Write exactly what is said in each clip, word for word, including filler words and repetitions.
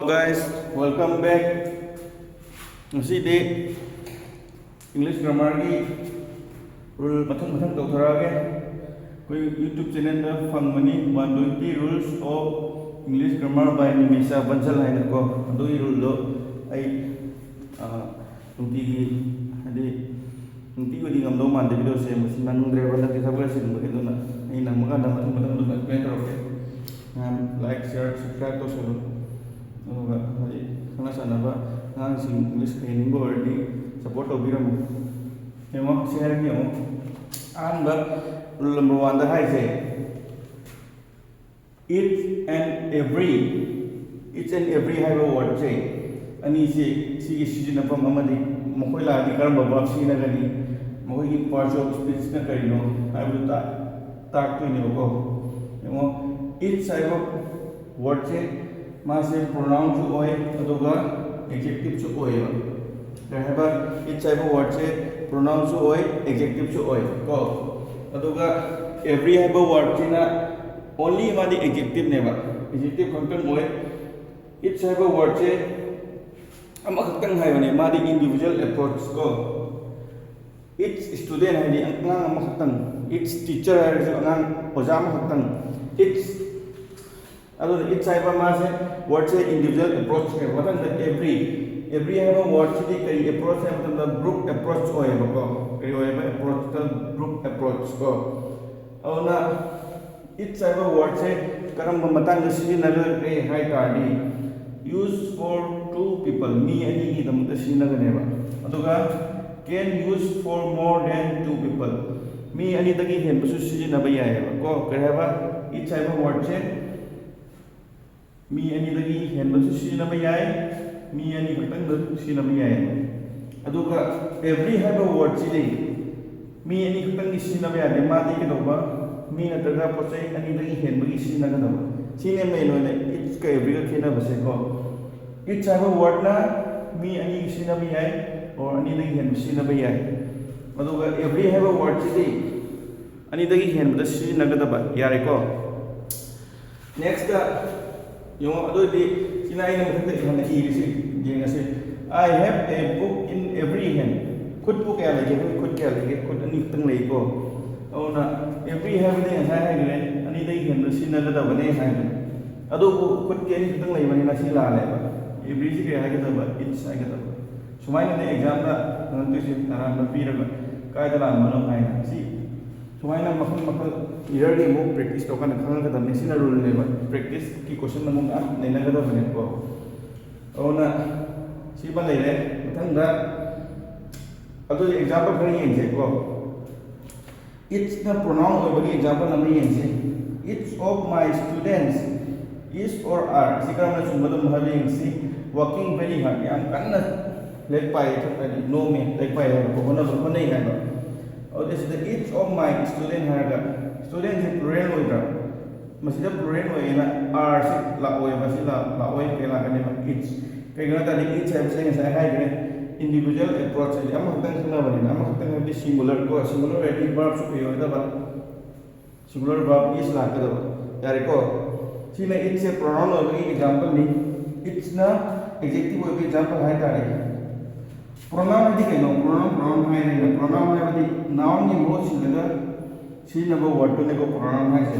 Guys, welcome back. ꯉꯁꯤꯗꯤ English grammar ꯒꯤ rule ꯃꯊꯪ ꯃꯊꯪ ꯇꯧꯊꯔꯛꯑꯒꯦ꯫ ꯑꯩꯈꯣꯏ YouTube channel ꯗ ꯐꯪꯕꯅꯤ, one twenty rules of English grammar by Nimisha Bansal ꯍꯥꯏꯅꯀꯣ꯫ ꯑꯗꯨꯒꯤ rule ꯗꯣ ꯑꯩ, ꯑ, ꯅꯨꯡꯇꯤꯒꯤ, ꯍꯥꯏꯗꯤ, ꯅꯨꯡꯇꯤꯒꯤꯗꯤ ꯉꯝꯗꯧ ꯃꯥꯟꯗꯦ video ꯁꯦꯝꯕꯁꯤ, ꯅꯪꯗ꯭ꯔꯦꯕ ꯍꯟꯗꯛꯇꯤ ꯊꯕꯛ ꯆꯤꯟꯕꯒꯤ꯫ ꯑꯗꯨꯅ ꯑꯩ ꯅꯪꯕ ꯀꯥꯟꯗ ꯃꯊꯪ ꯃꯊꯪ ꯑꯗꯨꯝ explain ꯇꯧꯔꯛꯀꯦ꯫ ꯃꯌꯥꯝ like, share, subscribe ꯇꯧꯁꯜꯂꯨ꯫ ꯑꯗꯨꯒ ꯍꯧꯖꯤꯛ ꯈꯪꯅ ꯆꯥꯟꯅꯕ ꯑꯉꯥꯡꯁꯤꯡ English ꯍꯩꯅꯤꯡꯕ ꯑꯣꯏꯔꯗꯤ support ꯇꯧꯕꯤꯔꯝꯃꯨ꯫ ꯌꯦꯡꯉꯣ, ꯁꯤ ꯍꯥꯏꯔꯛꯀꯦ, ꯌꯦꯡꯉꯣ꯫ ꯑꯍꯥꯟꯕ, rule number one ꯗ ꯍꯥꯏꯁꯦ, each and every, each and every ꯍꯥꯏꯕ word ꯁꯦ ꯑꯅꯤꯁꯦ, ꯁꯤꯒꯤ ꯁꯤꯖꯤꯟꯅꯐꯝ ꯑꯃꯗꯤ ꯃꯈꯣꯏ ꯂꯥꯛꯑꯗꯤ ꯀꯔꯝꯕ verb ꯁꯤꯖꯤꯟꯅꯒꯅꯤ, ꯃꯈꯣꯏꯒꯤ parts of speech ꯅ ꯀꯔꯤꯅꯣ ꯍꯥꯏꯕꯗꯨ ꯇꯥꯛ-, ꯇꯥꯛꯇꯣꯏꯅꯦꯕꯀꯣ꯫ ꯌꯦꯡꯉꯣ, each ꯍꯥꯏꯕ word ꯁꯦ ꯃꯥꯁꯦ pronoun ꯁꯨ ꯑꯣꯏ, ꯑꯗꯨꯒ adjective ꯁꯨ ꯑꯣꯏꯌꯦꯕ꯫ ꯀꯩ ꯍꯥꯏꯕ? Each ꯍꯥꯏꯕ word ꯁꯦ pronoun ꯁꯨ ꯑꯣꯏ, adjective ꯁꯨ ꯑꯣꯏ ꯀꯣ꯫ ꯑꯗꯨꯒ every ꯍꯥꯏꯕ word ꯁꯤꯅ only ꯃꯥꯗꯤ adjective ꯅꯦꯕ, adjective ꯈꯛꯇꯪ ꯑꯣꯏ꯫ Each ꯍꯥꯏꯕ word ꯁꯦ ꯑꯃꯈꯛꯇꯪ ꯍꯥꯏꯕꯅꯦ, ꯃꯥꯗꯤ individual approach ꯀꯣ꯫ Each student ꯍꯥꯏꯗꯤ ꯑꯉꯥꯡ ꯑꯃꯈꯛꯇꯪ, each teacher ꯍꯥꯏꯔꯁꯨ ꯑꯉꯥꯡ ꯑꯣꯖꯥ ꯑꯃꯈꯛꯇꯪ, each꯫ ꯑꯗꯨꯅ each ꯍꯥꯏꯕ ꯃꯥꯁꯦ word ꯁꯦ individual approach ꯅꯦꯕ꯫ ꯃꯊꯪꯗ every, every ꯍꯥꯏꯕ word ꯁꯤꯗꯤ ꯀꯔꯤ approach ꯍꯥꯏꯕ ꯃꯇꯝꯗ group approach ꯑꯣꯏꯌꯦꯕꯀꯣ꯫ ꯀꯔꯤ ꯑꯣꯏꯌꯦꯕ? Approach ꯇ group approach ꯀꯣ꯫ ꯑꯗꯨꯅ each ꯍꯥꯏꯕ word ꯁꯦ ꯀꯔꯝꯕ ꯃꯇꯥꯡꯗ ꯁꯤꯖꯤꯟꯅꯒꯗꯒꯦ ꯍꯥꯏ ꯇꯥꯔꯗꯤ, use for two people, ꯃꯤ ꯑꯅꯤꯒꯤꯗꯃꯛꯇ ꯁꯤꯖꯤꯟꯅꯒꯅꯦꯕ꯫ ꯑꯗꯨꯒ can use for more than two people, ꯃꯤ ꯑꯅꯤꯗꯒꯤ ꯍꯦꯟꯕꯁꯨ ꯁꯤꯖꯤꯟꯅꯕ ꯌꯥꯏꯑꯕ ꯀꯣ꯫ ꯀꯔꯤ ꯍꯥꯏꯕ? Each ꯍꯥꯏꯕ word ꯁꯦ ꯃꯤ ꯑꯅꯤꯗꯒꯤ ꯍꯦꯟꯕꯁꯨ ꯁꯤꯖꯤꯟꯅꯕ ꯌꯥꯏ, ꯃꯤ ꯑꯅꯤ ꯈꯛꯇꯪꯗꯁꯨ ꯁꯤꯖꯤꯟꯅꯕ ꯌꯥꯏ꯫ ꯑꯗꯨꯒ every ꯍꯥꯏꯕ word ꯁꯤꯗꯤ ꯃꯤ ꯑꯅꯤ ꯈꯛꯇꯪꯒꯤ ꯁꯤꯖꯤꯟꯅꯕ ꯌꯥꯗꯦ, ꯃꯥꯗꯤ ꯀꯩꯗꯧꯕ? ꯃꯤ ꯅꯠꯇ꯭ꯔꯒ ꯄꯣꯠ ꯆꯩ ꯑꯅꯤꯗꯒꯤ ꯍꯦꯟꯕꯒꯤ ꯁꯤꯖꯤꯟꯅꯒꯗꯕ꯫ ꯁꯤꯅꯦ main ꯑꯣꯏꯅ each ꯀ every ꯒ ꯈꯦꯠꯅꯕꯁꯦ ꯀꯣ꯫ Each ꯍꯥꯏꯕ word ꯅ ꯃꯤ ꯑꯅꯤꯒꯤ ꯁꯤꯖꯤꯟꯅꯕ ꯌꯥꯏ, or ꯑꯅꯤꯗꯒꯤ ꯍꯦꯟꯕ ꯁꯤꯖꯤꯟꯅꯕ ꯌꯥꯏ꯫ ꯑꯗꯨꯒ every ꯍꯥꯏꯕ word ꯁꯤꯗꯤ ꯑꯅꯤꯗꯒꯤ ꯍꯦꯟꯕꯗ ꯁꯤꯖꯤꯟꯅꯒꯗꯕ, ꯌꯥꯔꯦꯀꯣ? Next ꯇ ꯌꯦꯡꯉꯣ, ꯑꯗꯨ ꯑꯣꯏꯔꯗꯤ ꯁꯤꯅ ꯑꯩꯅ ꯃꯊꯛꯇ ꯏꯍꯟꯅ ꯏꯔꯤꯁꯤ ꯌꯦꯡꯉꯁꯤ꯫ "I have a book in every hand." ꯈꯨꯠꯄꯨ ꯀꯌꯥ ꯂꯩꯒꯦ? ꯑꯩꯈꯣꯏ ꯈꯨꯠ ꯀꯌꯥ ꯂꯩꯒꯦ? ꯈꯨꯠ ꯑꯅꯤ ꯈꯛꯇꯪ ꯂꯩꯀꯣ꯫ ꯑꯗꯨꯅ every ꯍꯥꯏꯕꯗꯤ ꯉꯁꯥꯏ ꯍꯥꯏꯈ꯭ꯔꯦ, ꯑꯅꯤꯗꯒꯤ ꯍꯦꯟꯕ ꯁꯤꯖꯤꯟꯅꯒꯗꯕꯅꯦ ꯍꯥꯏꯈ꯭ꯔꯦ꯫ ꯑꯗꯨꯕꯨ ꯈꯨꯠꯇꯤ ꯑꯅꯤ ꯈꯛꯇꯪ ꯂꯩꯕꯅꯤꯅ ꯁꯤ ꯂꯥꯜꯂꯦꯕ꯫ Everyꯁꯤ ꯀꯩ ꯍꯥꯏꯒꯗꯕ? Each ꯍꯥꯏꯒꯗꯕ꯫ ꯁꯨꯃꯥꯏꯅꯅꯦ examꯗ ꯍꯪꯉꯛꯇꯣꯏꯁꯦ, ꯑꯔꯥꯟꯕ ꯄꯤꯔꯒ ꯀꯥꯏꯗ ꯂꯥꯟꯕꯅꯣ ꯍꯥꯏꯅ꯫ ꯁꯤ ꯁꯨꯃꯥꯏꯅ ꯃꯈꯜ ꯃꯈꯜ ꯏꯔꯔꯒꯤ ꯑꯃꯨꯛ practice ꯇꯧꯔꯀꯥꯟꯗ ꯈꯪꯉꯛꯀꯗꯕꯅꯤ꯫ ꯁꯤꯅ ruleꯅꯦꯕ, practiceꯀꯤ question ꯑꯃꯨꯛ ꯃꯌꯥꯝ ꯅꯩꯅꯒꯗꯕꯅꯦꯕꯀꯣ꯫ ꯑꯗꯨꯅ ꯁꯤꯃ ꯂꯩꯔꯦ꯫ ꯃꯊꯪꯗ ꯑꯗꯨꯗꯤ example ꯈꯔ ꯌꯦꯡꯁꯦꯀꯣ꯫ Itsꯅ pronoun ꯑꯣꯏꯕꯒꯤ example ꯑꯃ ꯌꯦꯡꯁꯦ꯫ "Each of my students is or are", ꯁꯤ ꯀꯔꯝꯅ ꯆꯨꯝꯒꯗꯕꯅꯣ ꯍꯥꯏꯕ ꯌꯦꯡꯁꯤ꯫ "Working very hard", ꯌꯥꯝ ꯀꯟꯅ ꯂꯥꯏꯔꯤꯛ ꯄꯥꯏ, ꯍꯥꯏꯗꯤ ꯅꯣꯝꯃꯤ, ꯂꯥꯏꯔꯤꯛ ꯄꯥꯏ ꯍꯥꯏꯕꯀꯣ, ꯍꯣꯠꯅꯕ, ꯍꯣꯠꯅꯩ ꯍꯥꯏꯕ꯫ ꯑꯗꯨꯗꯤ ꯁꯤꯗ "each of my student" ꯍꯥꯏꯔꯒ studentꯁꯦ plural ꯑꯣꯏꯗ꯭ꯔꯥ? ꯃꯁꯤꯗ plural ꯑꯣꯏꯌꯦꯅ are ꯁꯤ ꯂꯥꯛꯑꯣꯏ, ꯃꯁꯤ ꯂꯥ-, ꯂꯥꯛꯑꯣꯏ, ꯀꯩ ꯂꯥꯛꯀꯅꯦꯕ? Each꯫ ꯀꯩꯒꯤꯅꯣ ꯍꯥꯏ ꯇꯥꯔꯗꯤ each ꯍꯥꯏꯕꯁꯦ ꯑꯩ ꯉꯁꯥꯏ ꯍꯥꯏꯈ꯭ꯔꯦ, individual approach ꯍꯥꯏꯗꯤ ꯑꯃꯈꯛꯇꯪ ꯈꯪꯅꯕꯅꯤꯅ, ꯑꯃꯈꯛꯇꯪ ꯍꯥꯏꯕꯗꯤ singular ꯀꯣ, singular ꯑꯣꯏꯔꯗꯤ verbꯁꯨ ꯀꯩ ꯑꯣꯏꯒꯗꯕ? Singular verb is ꯂꯥꯛꯀꯗꯕ꯫ ꯌꯥꯔꯦꯀꯣ? ꯁꯤꯅ itsꯁꯦ pronoun ꯑꯣꯏꯕꯒꯤ exampleꯅꯤ꯫ Itsꯅ adjective ꯑꯣꯏꯕꯒꯤ example ꯍꯥꯏ ꯇꯥꯔꯦ꯫ Pronoun ꯍꯥꯏꯗꯤ ꯀꯩꯅꯣ? Pronoun, pronoun ꯍꯥꯏꯔꯦꯅ, pronoun ꯍꯥꯏꯕꯗꯤ nounꯒꯤ ꯃꯍꯨꯠ ꯁꯤꯜꯂꯒ ꯁꯤꯖꯤꯟꯅꯕ wordꯇꯨꯅꯦꯀꯣ pronoun ꯍꯥꯏꯁꯦ꯫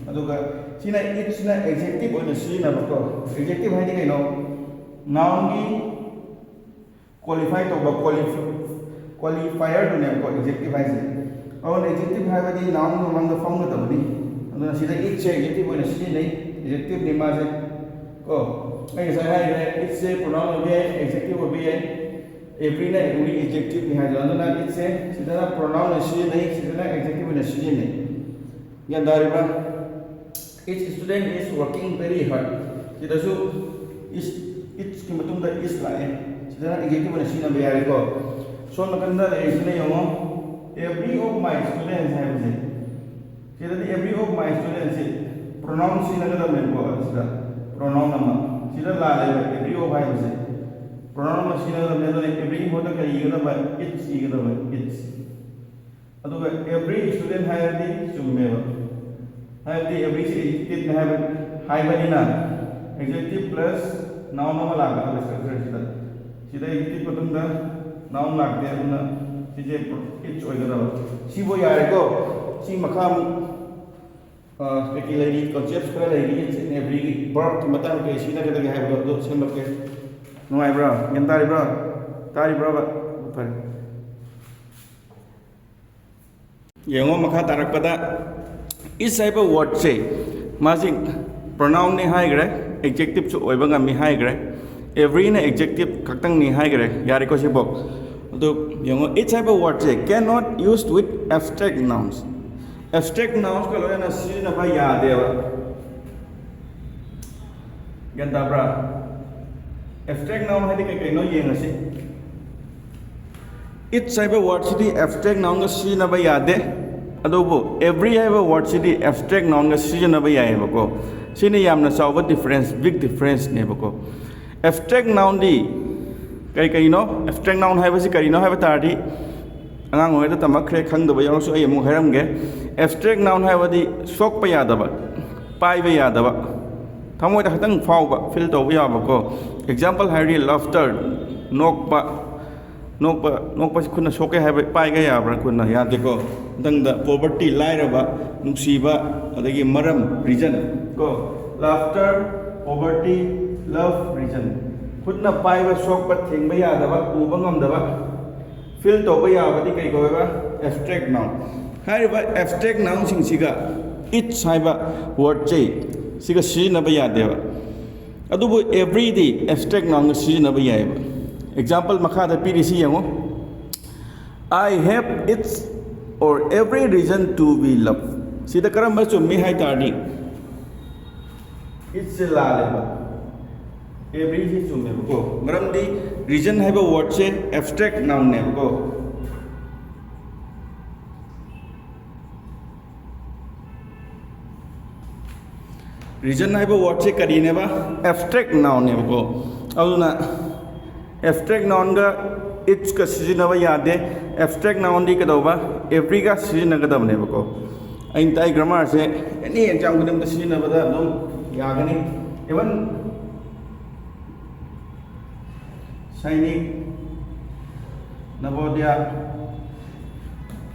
ꯑꯗꯨꯒ ꯁꯤꯅ itsꯅ adjective ꯑꯣꯏꯅ ꯁꯤꯖꯤꯟꯅꯕꯀꯣ꯫ Adjective ꯍꯥꯏꯗꯤ ꯀꯩꯅꯣ? Nounꯒꯤ qualify ꯇꯧꯕ qualif-, qualifierꯗꯨꯅꯦꯕꯀꯣ adjective ꯍꯥꯏꯁꯦ꯫ ꯑꯗꯨꯅ adjective ꯍꯥꯏꯕꯗꯤ nounꯒꯤ ꯃꯃꯥꯡꯗ ꯐꯝꯒꯗꯕꯅꯤ꯫ ꯑꯗꯨꯅ ꯁꯤꯗ itsꯁꯦ adjective ꯑꯣꯏꯅ ꯁꯤꯖꯤꯟꯅꯩ, adjectiveꯅꯤ ꯃꯥꯁꯦ ꯀꯣ꯫ ꯑꯩ ꯉꯁꯥꯏ ꯍꯥꯏꯈ꯭ꯔꯦ, itsꯁꯦ pronoun ꯑꯣꯏꯕ ꯌꯥꯏ, adjective ꯑꯣꯏꯕ ꯌꯥꯏ꯫ Everyꯅ only adjectiveꯅꯤ ꯍꯥꯏꯗꯣ꯫ ꯑꯗꯨꯅ itsꯁꯦ ꯁꯤꯗꯅ pronoun ꯑꯣꯏꯅ ꯁꯤꯖꯤꯟꯅꯩ, ꯁꯤꯗꯅ adjective ꯑꯣꯏꯅ ꯁꯤꯖꯤꯟꯅꯩ꯫ ꯒ꯭ꯌꯥꯟ ꯇꯥꯔꯤꯕ꯭ꯔꯥ? Each student is working very hard꯫ ꯁꯤꯗꯁꯨ is, itsꯀꯤ ꯃꯇꯨꯡꯗ is ꯂꯥꯛꯑꯦ꯫ ꯁꯤꯗꯅ adjective ꯑꯣꯏꯅ ꯁꯤꯖꯤꯟꯅꯕ ꯌꯥꯔꯦꯀꯣ꯫ ꯁꯣꯝ ꯅꯥꯀꯟꯗ ꯂꯩꯔꯤꯁꯤꯅ ꯌꯦꯡꯉꯣ, "Every of my students" ꯍꯥꯏꯕꯁꯦ꯫ ꯁꯤꯗꯗꯤ "Every of my students" ꯁꯤ pronoun ꯁꯤꯖꯤꯟꯅꯒꯗꯕꯅꯦꯕꯀꯣ꯫ ꯁꯤꯗ pronoun ꯑꯃ꯫ ꯁꯤꯗ ꯂꯥꯜꯂꯦꯕ, "Every of" ꯍꯥꯏꯕꯁꯦ꯫ Pronoun ꯑꯃ ꯁꯤꯖꯤꯟꯅꯒꯗꯕꯅꯦ, ꯑꯗꯨꯅ everyꯒꯤ ꯃꯍꯨꯠꯇ ꯀꯔꯤ ꯏꯒꯗꯕ? Each ꯏꯒꯗꯕ, each꯫ ꯑꯗꯨꯒ every student ꯍꯥꯏꯔꯗꯤ ꯆꯨꯝꯃꯦꯕ, ꯍꯥꯏꯕꯗꯤ everyꯁꯤ adjectiveꯅꯤ ꯍꯥꯏꯕ, ꯍꯥꯏꯕꯅꯤꯅ꯫ Adjective plus noun ꯑꯃ ꯂꯥꯛꯀꯗꯕ structure ꯁꯤꯗ꯫ ꯁꯤꯗ adjective ꯃꯇꯨꯡꯗ noun ꯂꯥꯛꯇꯦ, ꯑꯗꯨꯅ ꯁꯤꯁꯦ its ꯑꯣꯏꯒꯗꯕ꯫ ꯁꯤꯕꯨ ꯌꯥꯔꯦꯀꯣ꯫ ꯁꯤ ꯃꯈꯥ ꯑꯃꯨꯛ, ꯑ, ꯀꯩꯀꯩ ꯂꯩꯔꯤ, concepts ꯈꯔ ꯂꯩꯔꯤ, its and everyꯒꯤ verbꯀꯤ ꯃꯇꯥꯡꯗ ꯀꯩ ꯁꯤꯖꯤꯟꯅꯒꯗꯒꯦ ꯍꯥꯏꯕꯗꯣ ꯑꯗꯨ ꯁꯦꯝꯂꯛꯀꯦ꯫ ꯅꯨꯡꯉꯥꯏꯕ꯭ꯔꯥ? ꯒ꯭ꯌꯥꯟ ꯇꯥꯔꯤꯕ꯭ꯔꯥ? ꯇꯥꯔꯤꯕ꯭ꯔꯕ? ꯐꯔꯦ꯫ ꯌꯦꯡꯉꯣ, ꯃꯈꯥ ꯇꯥꯔꯛꯄꯗ its ꯍꯥꯏꯕ wordꯁꯦ ꯃꯥꯁꯤ pronounꯅꯤ ꯍꯥꯏꯈ꯭ꯔꯦ, adjectiveꯁꯨ ꯑꯣꯏꯕ ꯉꯝꯃꯤ ꯍꯥꯏꯈ꯭ꯔꯦ, everyꯅ adjective ꯈꯛꯇꯪꯅꯤ ꯍꯥꯏꯈ꯭ꯔꯦ꯫ ꯌꯥꯔꯦꯀꯣ ꯁꯤꯕꯣ? ꯑꯗꯨ ꯌꯦꯡꯉꯣ, its ꯍꯥꯏꯕ wordꯁꯦ cannot used with abstract nouns꯫ Abstract nounsꯀ ꯂꯣꯏꯅꯅ ꯁꯤꯖꯤꯟꯅꯕ ꯌꯥꯗꯦꯕ꯫ ꯒ꯭ꯌꯥꯟ ꯇꯥꯕ꯭ꯔꯥ? Abstract noun ꯍꯥꯏꯗꯤ ꯀꯩ ꯀꯩꯅꯣ ꯌꯦꯡꯉꯁꯤ꯫ It's ꯍꯥꯏꯕ wordꯁꯤꯗꯤ abstract nounꯒ ꯁꯤꯖꯤꯟꯅꯕ ꯌꯥꯗꯦ, ꯑꯗꯨꯕꯨ every ꯍꯥꯏꯕ wordꯁꯤꯗꯤ abstract nounꯒ ꯁꯤꯖꯤꯟꯅꯕ ꯌꯥꯏꯑꯕꯀꯣ꯫ ꯁꯤꯅ ꯌꯥꯝꯅ ꯆꯥꯎꯕ difference, big differenceꯅꯦꯕꯀꯣ꯫ Abstract nounꯗꯤ ꯀꯔꯤ ꯀꯔꯤꯅꯣ? Abstract noun ꯍꯥꯏꯕꯁꯤ ꯀꯔꯤꯅꯣ ꯍꯥꯏꯕ ꯇꯥꯔꯗꯤ, ꯑꯉꯥꯡ ꯑꯣꯏꯔꯤꯉꯩꯗ ꯇꯝꯃꯛꯈ꯭ꯔꯦ, ꯈꯪꯗꯕ ꯌꯥꯎꯔꯁꯨ ꯑꯩ ꯑꯃꯨꯛ ꯍꯥꯏꯔꯝꯒꯦ꯫ Abstract noun ꯍꯥꯏꯕꯗꯤ ꯁꯣꯛꯄ ꯌꯥꯗꯕ, ꯄꯥꯏꯕ ꯌꯥꯗꯕ, ꯊꯃꯣꯏꯗ ꯈꯛꯇꯪ ꯐꯥꯎꯕ, feel ꯇꯧꯕ ꯌꯥꯕꯀꯣ꯫ Example ꯍꯥꯏꯔꯗꯤ laughter, ꯅꯣꯛꯄ, ꯅꯣꯛꯄ, ꯅꯣꯛꯄꯁꯤ ꯈꯨꯠꯅ ꯁꯣꯛꯀꯦ ꯍꯥꯏꯕ, ꯄꯥꯏꯒꯦ ꯌꯥꯕ꯭ꯔꯥ? ꯈꯨꯠꯅ ꯌꯥꯗꯦꯀꯣ꯫ ꯃꯊꯪꯗ poverty, ꯂꯥꯏꯔꯕ, ꯅꯨꯡꯁꯤꯕ, ꯑꯗꯒꯤ ꯃꯔꯝ, reason ꯀꯣ꯫ Laughter, poverty, love, reason꯫ ꯈꯨꯠꯅ ꯄꯥꯏꯕ ꯁꯣꯛꯄ, ꯊꯦꯡꯕ ꯌꯥꯗꯕ, ꯎꯕ ꯉꯝꯗꯕ, feel ꯇꯧꯕ ꯌꯥꯕꯗꯤ ꯀꯩ ꯀꯧꯋꯦꯕ? Abstract noun꯫ ꯍꯥꯏꯔꯤꯕ abstract nounꯁꯤꯡꯁꯤꯒ it's ꯍꯥꯏꯕ wordꯁꯦ ꯁꯤꯒ ꯁꯤꯖꯤꯟꯅꯕ ꯌꯥꯗꯦꯕ꯫ ꯑꯗꯨꯕꯨ everyꯗꯤ abstract nounꯒ ꯁꯤꯖꯤꯟꯅꯕ ꯌꯥꯏꯑꯕ꯫ Example ꯃꯈꯥꯗ ꯄꯤꯔꯤꯁꯤ ꯌꯦꯡꯉꯨ꯫ I have its or every reason to be loved꯫ ꯁꯤꯗ ꯀꯔꯝꯕ ꯆꯨꯝꯃꯤ ꯍꯥꯏ ꯇꯥꯔꯗꯤ, itsꯁꯦ ꯂꯥꯜꯂꯦꯕ, everyꯁꯦ ꯆꯨꯝꯃꯦꯕꯀꯣ꯫ ꯃꯔꯝꯗꯤ reason ꯍꯥꯏꯕ wordꯁꯦ abstract nounꯅꯦꯕꯀꯣ꯫ Reason ꯍꯥꯏꯕ wordꯁꯦ ꯀꯔꯤꯅꯦꯕ? Abstract nounꯅꯦꯕꯀꯣ꯫ ꯑꯗꯨꯅ abstract nounꯒ itsꯀ ꯁꯤꯖꯤꯟꯅꯕ ꯌꯥꯗꯦ꯫ Abstract nounꯗꯤ ꯀꯩꯗꯧꯕ? Everyꯒ ꯁꯤꯖꯤꯟꯅꯒꯗꯕꯅꯦꯕꯀꯣ꯫ ꯑꯩꯅ ꯇꯥꯛꯏ grammarꯁꯦ any exam ꯈꯨꯗꯤꯡꯃꯛꯇ ꯁꯤꯖꯤꯟꯅꯕꯗ ꯑꯗꯨꯝ ꯌꯥꯒꯅꯤ꯫ Even ꯁꯥꯏꯅꯤꯛ, ꯅꯕꯣꯗꯤꯌꯥ,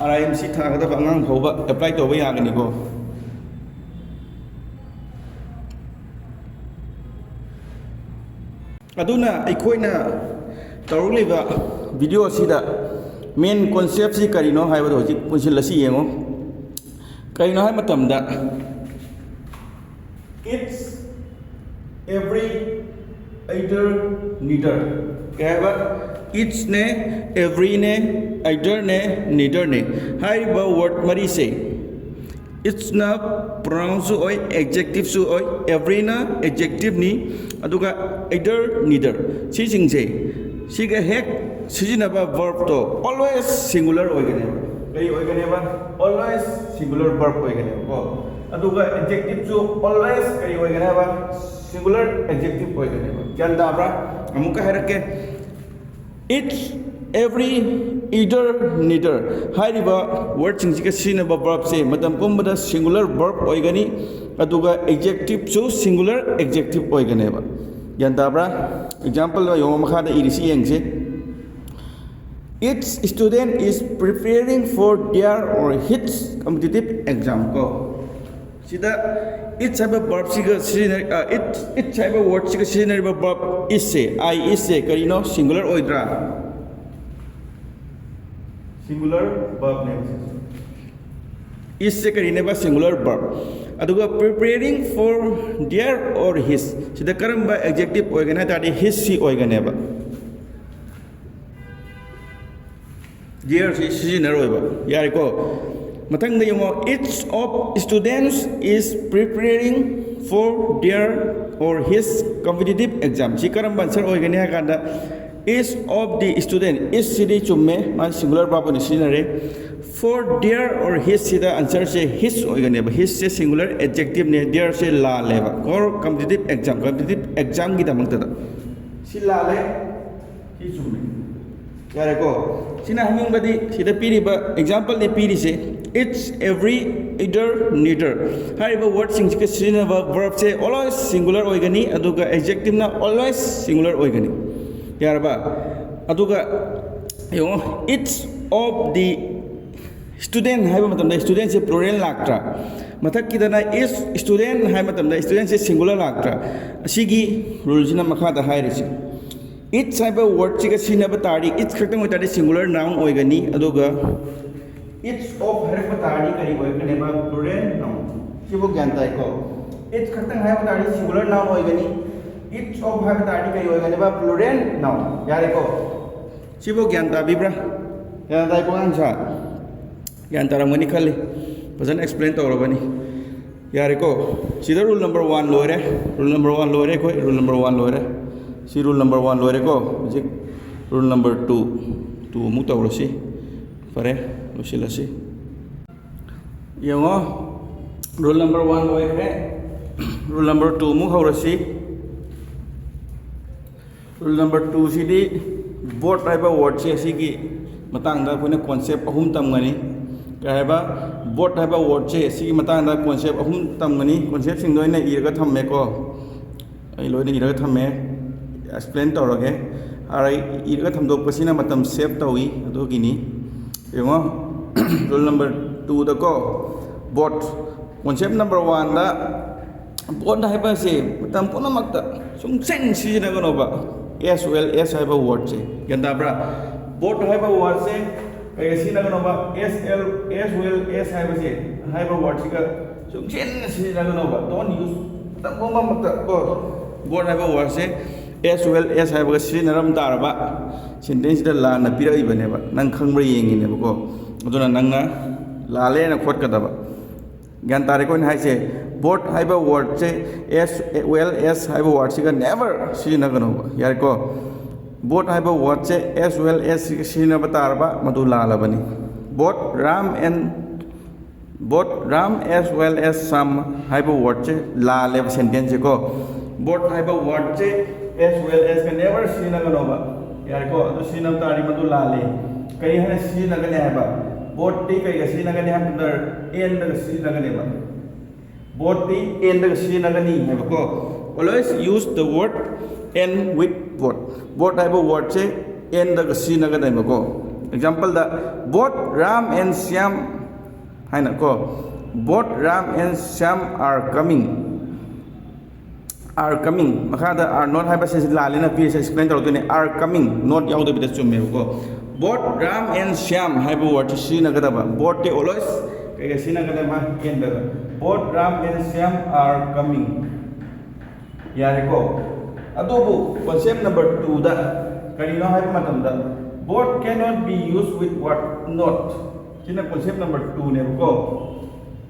ꯑꯥꯔ ꯑꯥꯏ ꯑꯦꯝ ꯁꯤ ꯊꯥꯒꯗꯕ ꯑꯉꯥꯡ ꯐꯥꯎꯕ ꯑꯦꯄ꯭ꯂꯥꯏ ꯇꯧꯕ ꯌꯥꯒꯅꯤꯀꯣ꯫ ꯑꯗꯨꯅ ꯑꯩꯈꯣꯏꯅ ꯇꯧꯔꯛꯂꯤꯕ ꯚꯤꯗꯤꯑꯣ ꯑꯁꯤꯗ ꯃꯦꯟ ꯀꯣꯟꯁꯦꯞꯁꯤ ꯀꯔꯤꯅꯣ ꯍꯥꯏꯕꯗꯣ ꯍꯧꯖꯤꯛ ꯄꯨꯟꯁꯤꯜꯂꯁꯤ ꯌꯦꯡꯉꯨ꯫ ꯀꯔꯤꯅꯣ ꯍꯥꯏꯕ ꯃꯇꯝꯗ, ꯏꯠꯁ, ꯑꯦꯚ꯭ꯔꯤ, ꯑꯥꯏꯗꯔ, ꯅꯤꯗꯔ꯫ ꯀꯩ ꯍꯥꯏꯕ? ꯏꯠꯁꯅꯦ, ꯑꯦꯚ꯭ꯔꯤꯅꯦ, ꯑꯥꯏꯗꯔꯅꯦ, ꯅꯤꯗꯔꯅꯦ꯫ ꯍꯥꯏꯔꯤꯕ ꯋꯥꯔꯗ ꯃꯔꯤꯁꯦ, ꯏꯠꯁꯅ ꯄ꯭ꯔꯣꯅꯥꯎꯟꯁꯨ ꯑꯣꯏ, ꯑꯦꯛꯖꯦꯛꯇꯤꯞꯁꯨ ꯑꯣꯏ, ꯑꯦꯚ꯭ꯔꯤꯅ ꯑꯦꯛꯖꯦꯛꯇꯤꯞꯅꯤ, ꯑꯗꯨꯒ ꯑꯥꯏꯗꯔ, ꯅꯤꯗꯔ, ꯁꯤꯁꯤꯡꯁꯦ, ꯁꯤꯒ ꯍꯦꯛ ꯁꯤꯖꯤꯟꯅꯕ ꯚꯔꯕꯇꯣ ꯑꯣꯜꯋꯦꯁ ꯁꯤꯡꯒꯨꯂꯔ ꯑꯣꯏꯒꯅꯦꯕ꯫ ꯀꯔꯤ ꯑꯣꯏꯒꯅꯦꯕ? ꯑꯣꯜꯋꯦꯁ ꯁꯤꯡꯒꯨꯂꯔ ꯚꯔꯕ ꯑꯣꯏꯒꯅꯦꯕꯀꯣ꯫ ꯑꯗꯨꯒ ꯑꯦꯛꯖꯦꯛꯇꯤꯞꯁꯨ ꯑꯣꯜꯋꯦꯁ ꯀꯔꯤ ꯑꯣꯏꯒꯅꯦꯕ? ꯁꯤꯡꯒꯨꯂꯔ ꯑꯦꯛꯖꯦꯛꯇꯤꯞ ꯑꯣꯏꯒꯅꯦꯕ꯫ ꯒ꯭ꯌꯥꯟ ꯇꯥꯕ꯭ꯔꯥ? ꯑꯃꯨꯛꯀ ꯍꯥꯏꯔꯛꯀꯦ꯫ ꯏꯠꯁ, ꯑꯦꯚ꯭ꯔꯤ, ꯏꯗꯔ, ꯅꯤꯗꯔ ꯍꯥꯏꯔꯤꯕ ꯋꯥꯔꯗꯁꯤꯡꯁꯤꯒ ꯁꯤꯖꯤꯟꯅꯕ ꯚꯔꯕꯁꯦ ꯃꯇꯝ ꯄꯨꯝꯕꯗ ꯁꯤꯡꯒꯨꯂꯔ ꯚꯔꯕ ꯑꯣꯏꯒꯅꯤ, ꯑꯗꯨꯒ ꯑꯦꯛꯖꯦꯛꯇꯤꯞꯁꯨ ꯁꯤꯡꯒꯨꯂꯔ ꯑꯦꯛꯖꯦꯛꯇꯤꯞ ꯑꯣꯏꯒꯅꯦꯕ꯫ ꯒ꯭ꯌꯥꯟ ꯇꯥꯕ꯭ꯔꯥ? ꯑꯦꯛꯖꯥꯝꯄꯜ ꯌꯦꯡꯉꯣ, ꯃꯈꯥꯗ ꯏꯔꯤꯁꯤ ꯌꯦꯡꯁꯦ꯫ Each student is preparing for their or his competitive exam ꯀꯣ꯫ ꯁꯤꯗ ꯏꯠꯁ ꯍꯥꯏꯕ ꯚꯔꯕꯁꯤꯒ ꯁꯤꯖꯤꯟꯅꯔꯤ, ꯏꯠꯁ, ꯏꯠꯁ ꯍꯥꯏꯕ ꯋꯥꯔꯗꯁꯤꯒ ꯁꯤꯖꯤꯟꯅꯔꯤꯕ ꯚꯔꯕ ꯏꯁꯁꯦ, ꯑꯥꯏ ꯏꯁꯁꯦ ꯀꯔꯤꯅꯣ? ꯁꯤꯡꯒꯨꯂꯔ ꯑꯣꯏꯗ꯭ꯔꯥ? ꯁꯤꯡꯒꯨꯂꯔ ꯚꯔꯕꯅꯦꯕ ꯁꯤꯁꯦ꯫ ꯏꯁꯁꯦ ꯀꯔꯤꯅꯦꯕ? Singular verb. ꯑꯗꯨꯒ preparing for their or his, ꯁꯤꯗ ꯀꯔꯝꯕ ꯑꯦꯛꯖꯦꯛꯇꯤꯞ ꯑꯣꯏꯒꯅꯤ ꯍꯥꯏ ꯇꯥꯔꯗꯤ ꯍꯤꯁꯁꯤ ꯑꯣꯏꯒꯅꯦꯕ꯫ ꯗꯤꯌꯔꯁꯤ ꯁꯤꯖꯤꯟꯅꯔꯣꯏꯕ꯫ ꯌꯥꯔꯦꯀꯣ? ꯃꯊꯪꯗ ꯌꯦꯡꯉꯣ, each of students is preparing for their or his competitive exam꯫ ꯁꯤ ꯀꯔꯝꯕ ꯑꯟꯁꯔ ꯑꯣꯏꯒꯅꯤ ꯍꯥꯏ ꯀꯥꯟꯗ, each of the student, each ꯁꯤꯗꯤ ꯆꯨꯝꯃꯦ, ꯃꯥ ꯁꯤꯡꯒꯨꯂꯔ ꯚꯔꯕ ꯑꯣꯏꯅ ꯁꯤꯖꯤꯟꯅꯔꯦ꯫ For their or his ꯁꯤꯗ ꯑꯟꯁꯔꯁꯦ ꯍꯤꯁ ꯑꯣꯏꯒꯅꯦꯕ꯫ ꯍꯤꯁꯁꯦ ꯁꯤꯡꯒꯨꯂꯔ ꯑꯦꯛꯖꯦꯛꯇꯤꯞꯅꯦ, ꯗꯤꯌꯔꯁꯦ ꯂꯥꯜꯂꯦꯕ꯫ ꯀꯣ ꯀꯝꯄꯤꯇꯤꯇꯤꯞ ꯑꯦꯛꯖꯥꯝ, ꯀꯝꯄꯤꯇꯤꯇꯤꯞ ꯑꯦꯛꯖꯥꯝꯒꯤꯗꯃꯛꯇꯗ ꯁꯤ ꯂꯥꯜꯂꯦ꯫ ꯁꯤ ꯆꯨꯝꯃꯦ꯫ ꯌꯥꯔꯦꯀꯣ? ꯁꯤꯅ ꯍꯥꯏꯅꯤꯡꯕꯗꯤ ꯁꯤꯗ ꯄꯤꯔꯤꯕ ꯑꯦꯛꯖꯥꯝꯄꯜꯅꯤ ꯄꯤꯔꯤꯁꯦ, Each, every, either, neither ꯍꯥꯏꯔꯤꯕ ꯋꯥꯔꯗꯁꯤꯡꯁꯤꯒ ꯁꯤꯖꯤꯟꯅꯕ ꯚꯔꯕꯁꯦ always singular ꯑꯣꯏꯒꯅꯤ, ꯑꯗꯨꯒ adjectiveꯅ always singular ꯑꯣꯏꯒꯅꯤ꯫ ꯌꯥꯔꯕ? ꯑꯗꯨꯒ ꯌꯦꯡꯉꯣ, each of the student ꯍꯥꯏꯕ ꯃꯇꯝꯗ studentꯁꯦ plural ꯂꯥꯛꯇ꯭ꯔꯥ? ꯃꯊꯛꯀꯤꯗꯅ is student ꯍꯥꯏꯕ ꯃꯇꯝꯗ studentꯁꯦ singular ꯂꯥꯛꯇ꯭ꯔꯥ? ꯑꯁꯤꯒꯤ ruleꯁꯤꯅ ꯃꯈꯥꯗ ꯍꯥꯏꯔꯤꯁꯦ, each ꯍꯥꯏꯕ ꯋꯥꯔꯗꯁꯤꯒ ꯁꯤꯖꯤꯟꯅꯕ ꯇꯥꯔꯗꯤ each ꯈꯛꯇꯪ ꯑꯣꯏꯇꯥꯔꯗꯤ singular noun ꯑꯣꯏꯒꯅꯤ, ꯑꯗꯨꯒ each of ꯍꯥꯏꯔꯛꯄ ꯇꯥꯔꯗꯤ ꯀꯔꯤ ꯑꯣꯏꯔꯛꯀꯅꯦꯕ? Plural noun꯫ ꯁꯤꯕꯨ ꯒ꯭ꯌꯥꯟ ꯇꯥꯏꯀꯣ? Each ꯈꯛꯇꯪ ꯍꯥꯏꯕ ꯇꯥꯔꯗꯤ singular noun ꯑꯣꯏꯒꯅꯤ, each of ꯍꯥꯏꯕ ꯇꯥꯔꯗꯤ ꯀꯔꯤ ꯑꯣꯏꯒꯅꯦꯕ? Plural noun꯫ ꯌꯥꯔꯦꯀꯣ? ꯁꯤꯕꯨ ꯒ꯭ꯌꯥꯟ ꯇꯥꯕꯤꯕ꯭ꯔꯥ? ꯒ꯭ꯌꯥꯟ ꯇꯥꯏꯀꯣ ꯑꯉꯥꯡꯁꯥ? ꯒ꯭ꯌꯥꯟ ꯇꯥꯔꯝꯒꯅꯤ ꯈꯜꯂꯤ, ꯐꯖꯅ explain ꯇꯧꯔꯕꯅꯤ꯫ ꯌꯥꯔꯦꯀꯣ? ꯁꯤꯗ rule number one ꯂꯣꯏꯔꯦ꯫ Rule number one ꯂꯣꯏꯔꯦ ꯑꯩꯈꯣꯏ꯫ Rule number one ꯂꯣꯏꯔꯦ꯫ ꯁꯤ rule number one ꯂꯣꯏꯔꯦꯀꯣ? ꯍꯧꯖꯤꯛ rule number two, two ꯑꯃꯨꯛ ꯇꯧꯔꯁꯤ꯫ ꯐꯔꯦ, ꯂꯣꯏꯁꯤꯜꯂꯁꯤ꯫ ꯌꯦꯡꯉꯣ, rule number one ꯂꯣꯏꯈ꯭ꯔꯦ꯫ Rule number two ꯑꯃꯨꯛ ꯍꯧꯔꯁꯤ꯫ Rule number twoꯁꯤꯗꯤ both ꯍꯥꯏꯕ ꯋꯥꯔꯗꯁꯦ ꯑꯁꯤꯒꯤ ꯃꯇꯥꯡꯗ ꯑꯩꯈꯣꯏꯅ concept ꯑꯍꯨꯝ ꯇꯝꯒꯅꯤ꯫ ꯀꯩ ꯍꯥꯏꯕ? Both ꯍꯥꯏꯕ ꯋꯥꯔꯗꯁꯦ ꯑꯁꯤꯒꯤ ꯃꯇꯥꯡꯗ concept ꯑꯍꯨꯝ ꯇꯝꯒꯅꯤ꯫ Conceptꯁꯤꯡꯗꯣ ꯑꯩꯅ ꯏꯔꯒ ꯊꯝꯃꯦꯀꯣ꯫ ꯑꯩ ꯂꯣꯏꯅ ꯏꯔꯒ ꯊꯝꯃꯦ꯫ Explain ꯇꯧꯔꯒꯦ꯫ ꯑꯔꯩ ꯏꯔꯒ ꯊꯝꯗꯣꯛꯄꯁꯤꯅ ꯃꯇꯝ save ꯇꯧꯏ, ꯑꯗꯨꯒꯤꯅꯤ꯫ ꯌꯦꯡꯉꯣ, rule number twoꯗꯀꯣ, both꯫ Concept number oneꯗ both ꯍꯥꯏꯕꯁꯦ ꯃꯇꯝ ꯄꯨꯝꯅꯃꯛꯇ ꯁꯨꯡꯁꯤꯟ ꯁꯤꯖꯤꯟꯅꯒꯅꯣꯕ, as well as ꯍꯥꯏꯕ ꯋꯥꯔꯗꯁꯦ꯫ ꯒ꯭ꯌꯥꯟ ꯇꯥꯕ꯭ꯔꯥ? Both ꯍꯥꯏꯕ ꯋꯥꯔꯗꯁꯦ ꯀꯩꯒ ꯁꯤꯖꯤꯟꯅꯒꯅꯣꯕ? As well, as well as ꯍꯥꯏꯕꯁꯦ, ꯍꯥꯏꯕ ꯋꯥꯔꯗꯁꯤꯒ ꯁꯨꯡꯁꯤꯟ ꯁꯤꯖꯤꯟꯅꯒꯅꯣꯕ꯫ Don't use꯫ ꯃꯇꯝ ꯄꯨꯝꯅꯃꯛꯇ ꯀꯣ, both ꯍꯥꯏꯕ ꯋꯥꯔꯗꯁꯦ as well as ꯍꯥꯏꯕꯒ ꯁꯤꯖꯤꯟꯅꯔꯝ ꯇꯥꯔꯕ, sentenceꯁꯤꯗ ꯂꯥꯟꯅ ꯄꯤꯔꯛꯏꯕꯅꯦꯕ, ꯅꯪ ꯈꯪꯕ꯭ꯔꯥ ꯌꯦꯡꯉꯤꯅꯦꯕꯀꯣ꯫ ꯑꯗꯨꯅ ꯅꯪꯅ ꯂꯥꯜꯂꯦꯅ ꯈꯣꯠꯀꯗꯕ꯫ ꯒ꯭ꯌꯥꯟ ꯇꯥꯔꯦꯀꯣ ꯑꯩꯅ ꯍꯥꯏꯁꯦ? Both ꯍꯥꯏꯕ ꯋꯥꯔꯗꯁꯦ as well as ꯍꯥꯏꯕ ꯋꯥꯔꯗꯁꯤꯒ never ꯁꯤꯖꯤꯟꯅꯒꯅꯣꯕ, ꯌꯥꯔꯦꯀꯣ? Both ꯍꯥꯏꯕ ꯋꯥꯔꯗꯁꯦ as well as ꯁꯤꯒ ꯁꯤꯖꯤꯟꯅꯕ ꯇꯥꯔꯕ, ꯃꯗꯨ ꯂꯥꯜꯂꯕꯅꯤ꯫ Both Ram and, both Ram as well as Shyam ꯍꯥꯏꯕ ꯋꯥꯔꯗꯁꯦ ꯂꯥꯜꯂꯦꯕ, sentenceꯁꯦꯀꯣ꯫ Both ꯍꯥꯏꯕ ꯋꯥꯔꯗꯁꯦ as well asꯀ never ꯁꯤꯖꯤꯟꯅꯒꯅꯣꯕ, ꯌꯥꯔꯦꯀꯣ? ꯑꯗꯨ ꯁꯤꯖꯤꯟꯅꯕ ꯇꯥꯔꯗꯤ ꯃꯗꯨ ꯂꯥꯜꯂꯦ꯫ ꯀꯔꯤ ꯍꯥꯏꯅ ꯁꯤꯖꯤꯟꯅꯒꯅꯤ ꯍꯥꯏꯕ? Both ꯇꯤ ꯀꯩꯒ ꯁꯤꯖꯤꯟꯅꯒꯅꯤ ꯍꯥꯏꯕ ꯃꯇꯝꯗ and ꯒ ꯁꯤꯖꯤꯟꯅꯒꯅꯦꯕ꯫ Both ꯇꯤ and ꯒ ꯁꯤꯖꯤꯟꯅꯒꯅꯤ ꯍꯥꯏꯕꯀꯣ꯫ Always use the word and with both. Both ꯍꯥꯏꯕ word ꯁꯦ and ꯒ ꯁꯤꯖꯤꯟꯅꯒꯗꯣꯏꯕꯀꯣ꯫ Example the, both Ram and Shyam ꯍꯥꯏꯅꯀꯣ, both Ram and Shyam are coming꯫ Are coming, ꯃꯈꯥꯗ are not ꯍꯥꯏꯕꯁꯤ ꯂꯥꯜꯂꯦꯅ ꯄꯤꯔꯤꯁꯦ explain ꯇꯧꯔꯛꯇꯣꯏꯅꯦ꯫ Are coming, not ꯌꯥꯎꯗꯕꯤꯗ ꯆꯨꯝꯃꯦꯕꯀꯣ꯫ Both Ram and Shyam ꯍꯥꯏꯕ word ꯁꯤ ꯁꯤꯖꯤꯟꯅꯒꯗꯕ꯫ Both T always ꯀꯩꯒ ꯁꯤꯖꯤꯟꯅꯒꯗꯕ? And ꯒ꯫ Both Ram and Shyam are coming꯫ ꯌꯥꯔꯦꯀꯣ? ꯑꯗꯨꯕꯨ concept number two ꯗ ꯀꯔꯤꯅꯣ ꯍꯥꯏꯕ ꯃꯇꯝꯗ, both cannot be used with what? Not꯫ ꯁꯤꯅ concept number two ꯅꯦꯕꯀꯣ꯫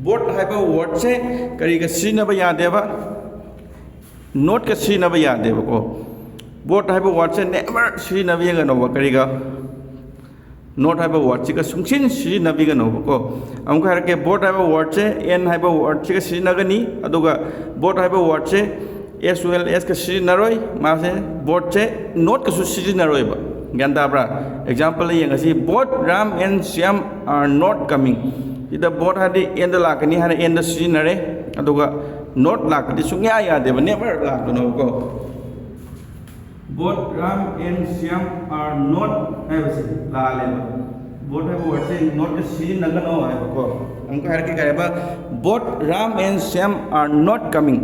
Both ꯍꯥꯏꯕ word ꯁꯦ ꯀꯔꯤꯒ ꯁꯤꯖꯤꯟꯅꯕ ꯌꯥꯗꯦꯕ? Not ꯀ ꯁꯤꯖꯤꯟꯅꯕ ꯌꯥꯗꯦꯕꯀꯣ꯫ Both ꯍꯥꯏꯕ word ꯁꯦ never ꯁꯤꯖꯤꯟꯅꯕꯤꯒꯅꯣꯕ꯫ ꯀꯔꯤꯒ? Not ꯍꯥꯏꯕ word ꯁꯤꯒ ꯁꯨꯡꯁꯤꯟ ꯁꯤꯖꯤꯟꯅꯕꯤꯒꯅꯣꯕꯀꯣ꯫ ꯑꯃꯨꯛꯀ ꯍꯥꯏꯔꯛꯀꯦ, both ꯍꯥꯏꯕ word ꯁꯦ and ꯍꯥꯏꯕ word ꯁꯤꯒ ꯁꯤꯖꯤꯟꯅꯒꯅꯤ, ꯑꯗꯨꯒ both ꯍꯥꯏꯕ word ꯁꯦ as well as ꯀ ꯁꯤꯖꯤꯟꯅꯔꯣꯏ꯫ ꯃꯥꯁꯦ, both ꯁꯦ not ꯀꯁꯨ ꯁꯤꯖꯤꯟꯅꯔꯣꯏꯕ꯫ ꯒ꯭ꯌꯥꯟ ꯇꯥꯕ꯭ꯔꯥ? Example ꯗ ꯌꯦꯡꯉꯁꯤ, both Ram and Shyam are not coming꯫ ꯁꯤꯗ both ꯍꯥꯏꯗꯤ and ꯂꯥꯛꯀꯅꯤ ꯍꯥꯏꯅ and ꯁꯤꯖꯤꯟꯅꯔꯦ, ꯑꯗꯨꯒ not ꯂꯥꯛꯄꯗꯤ ꯁꯨꯡꯌꯥ ꯌꯥꯗꯦꯕ, never ꯂꯥꯛꯀꯅꯣꯕꯀꯣ꯫ Both Ram and Shyam are not ꯍꯥꯏꯕꯁꯦ ꯂꯥꯜꯂꯦꯕ꯫ Both ꯍꯥꯏꯕ word ꯁꯦ not ꯀ ꯁꯤꯖꯤꯟꯅꯒꯅꯣ ꯍꯥꯏꯕꯀꯣ꯫ ꯑꯃꯨꯛꯀ ꯍꯥꯏꯔꯛꯀꯦ, ꯀꯩ ꯍꯥꯏꯕ? Both Ram and Shyam are not coming꯫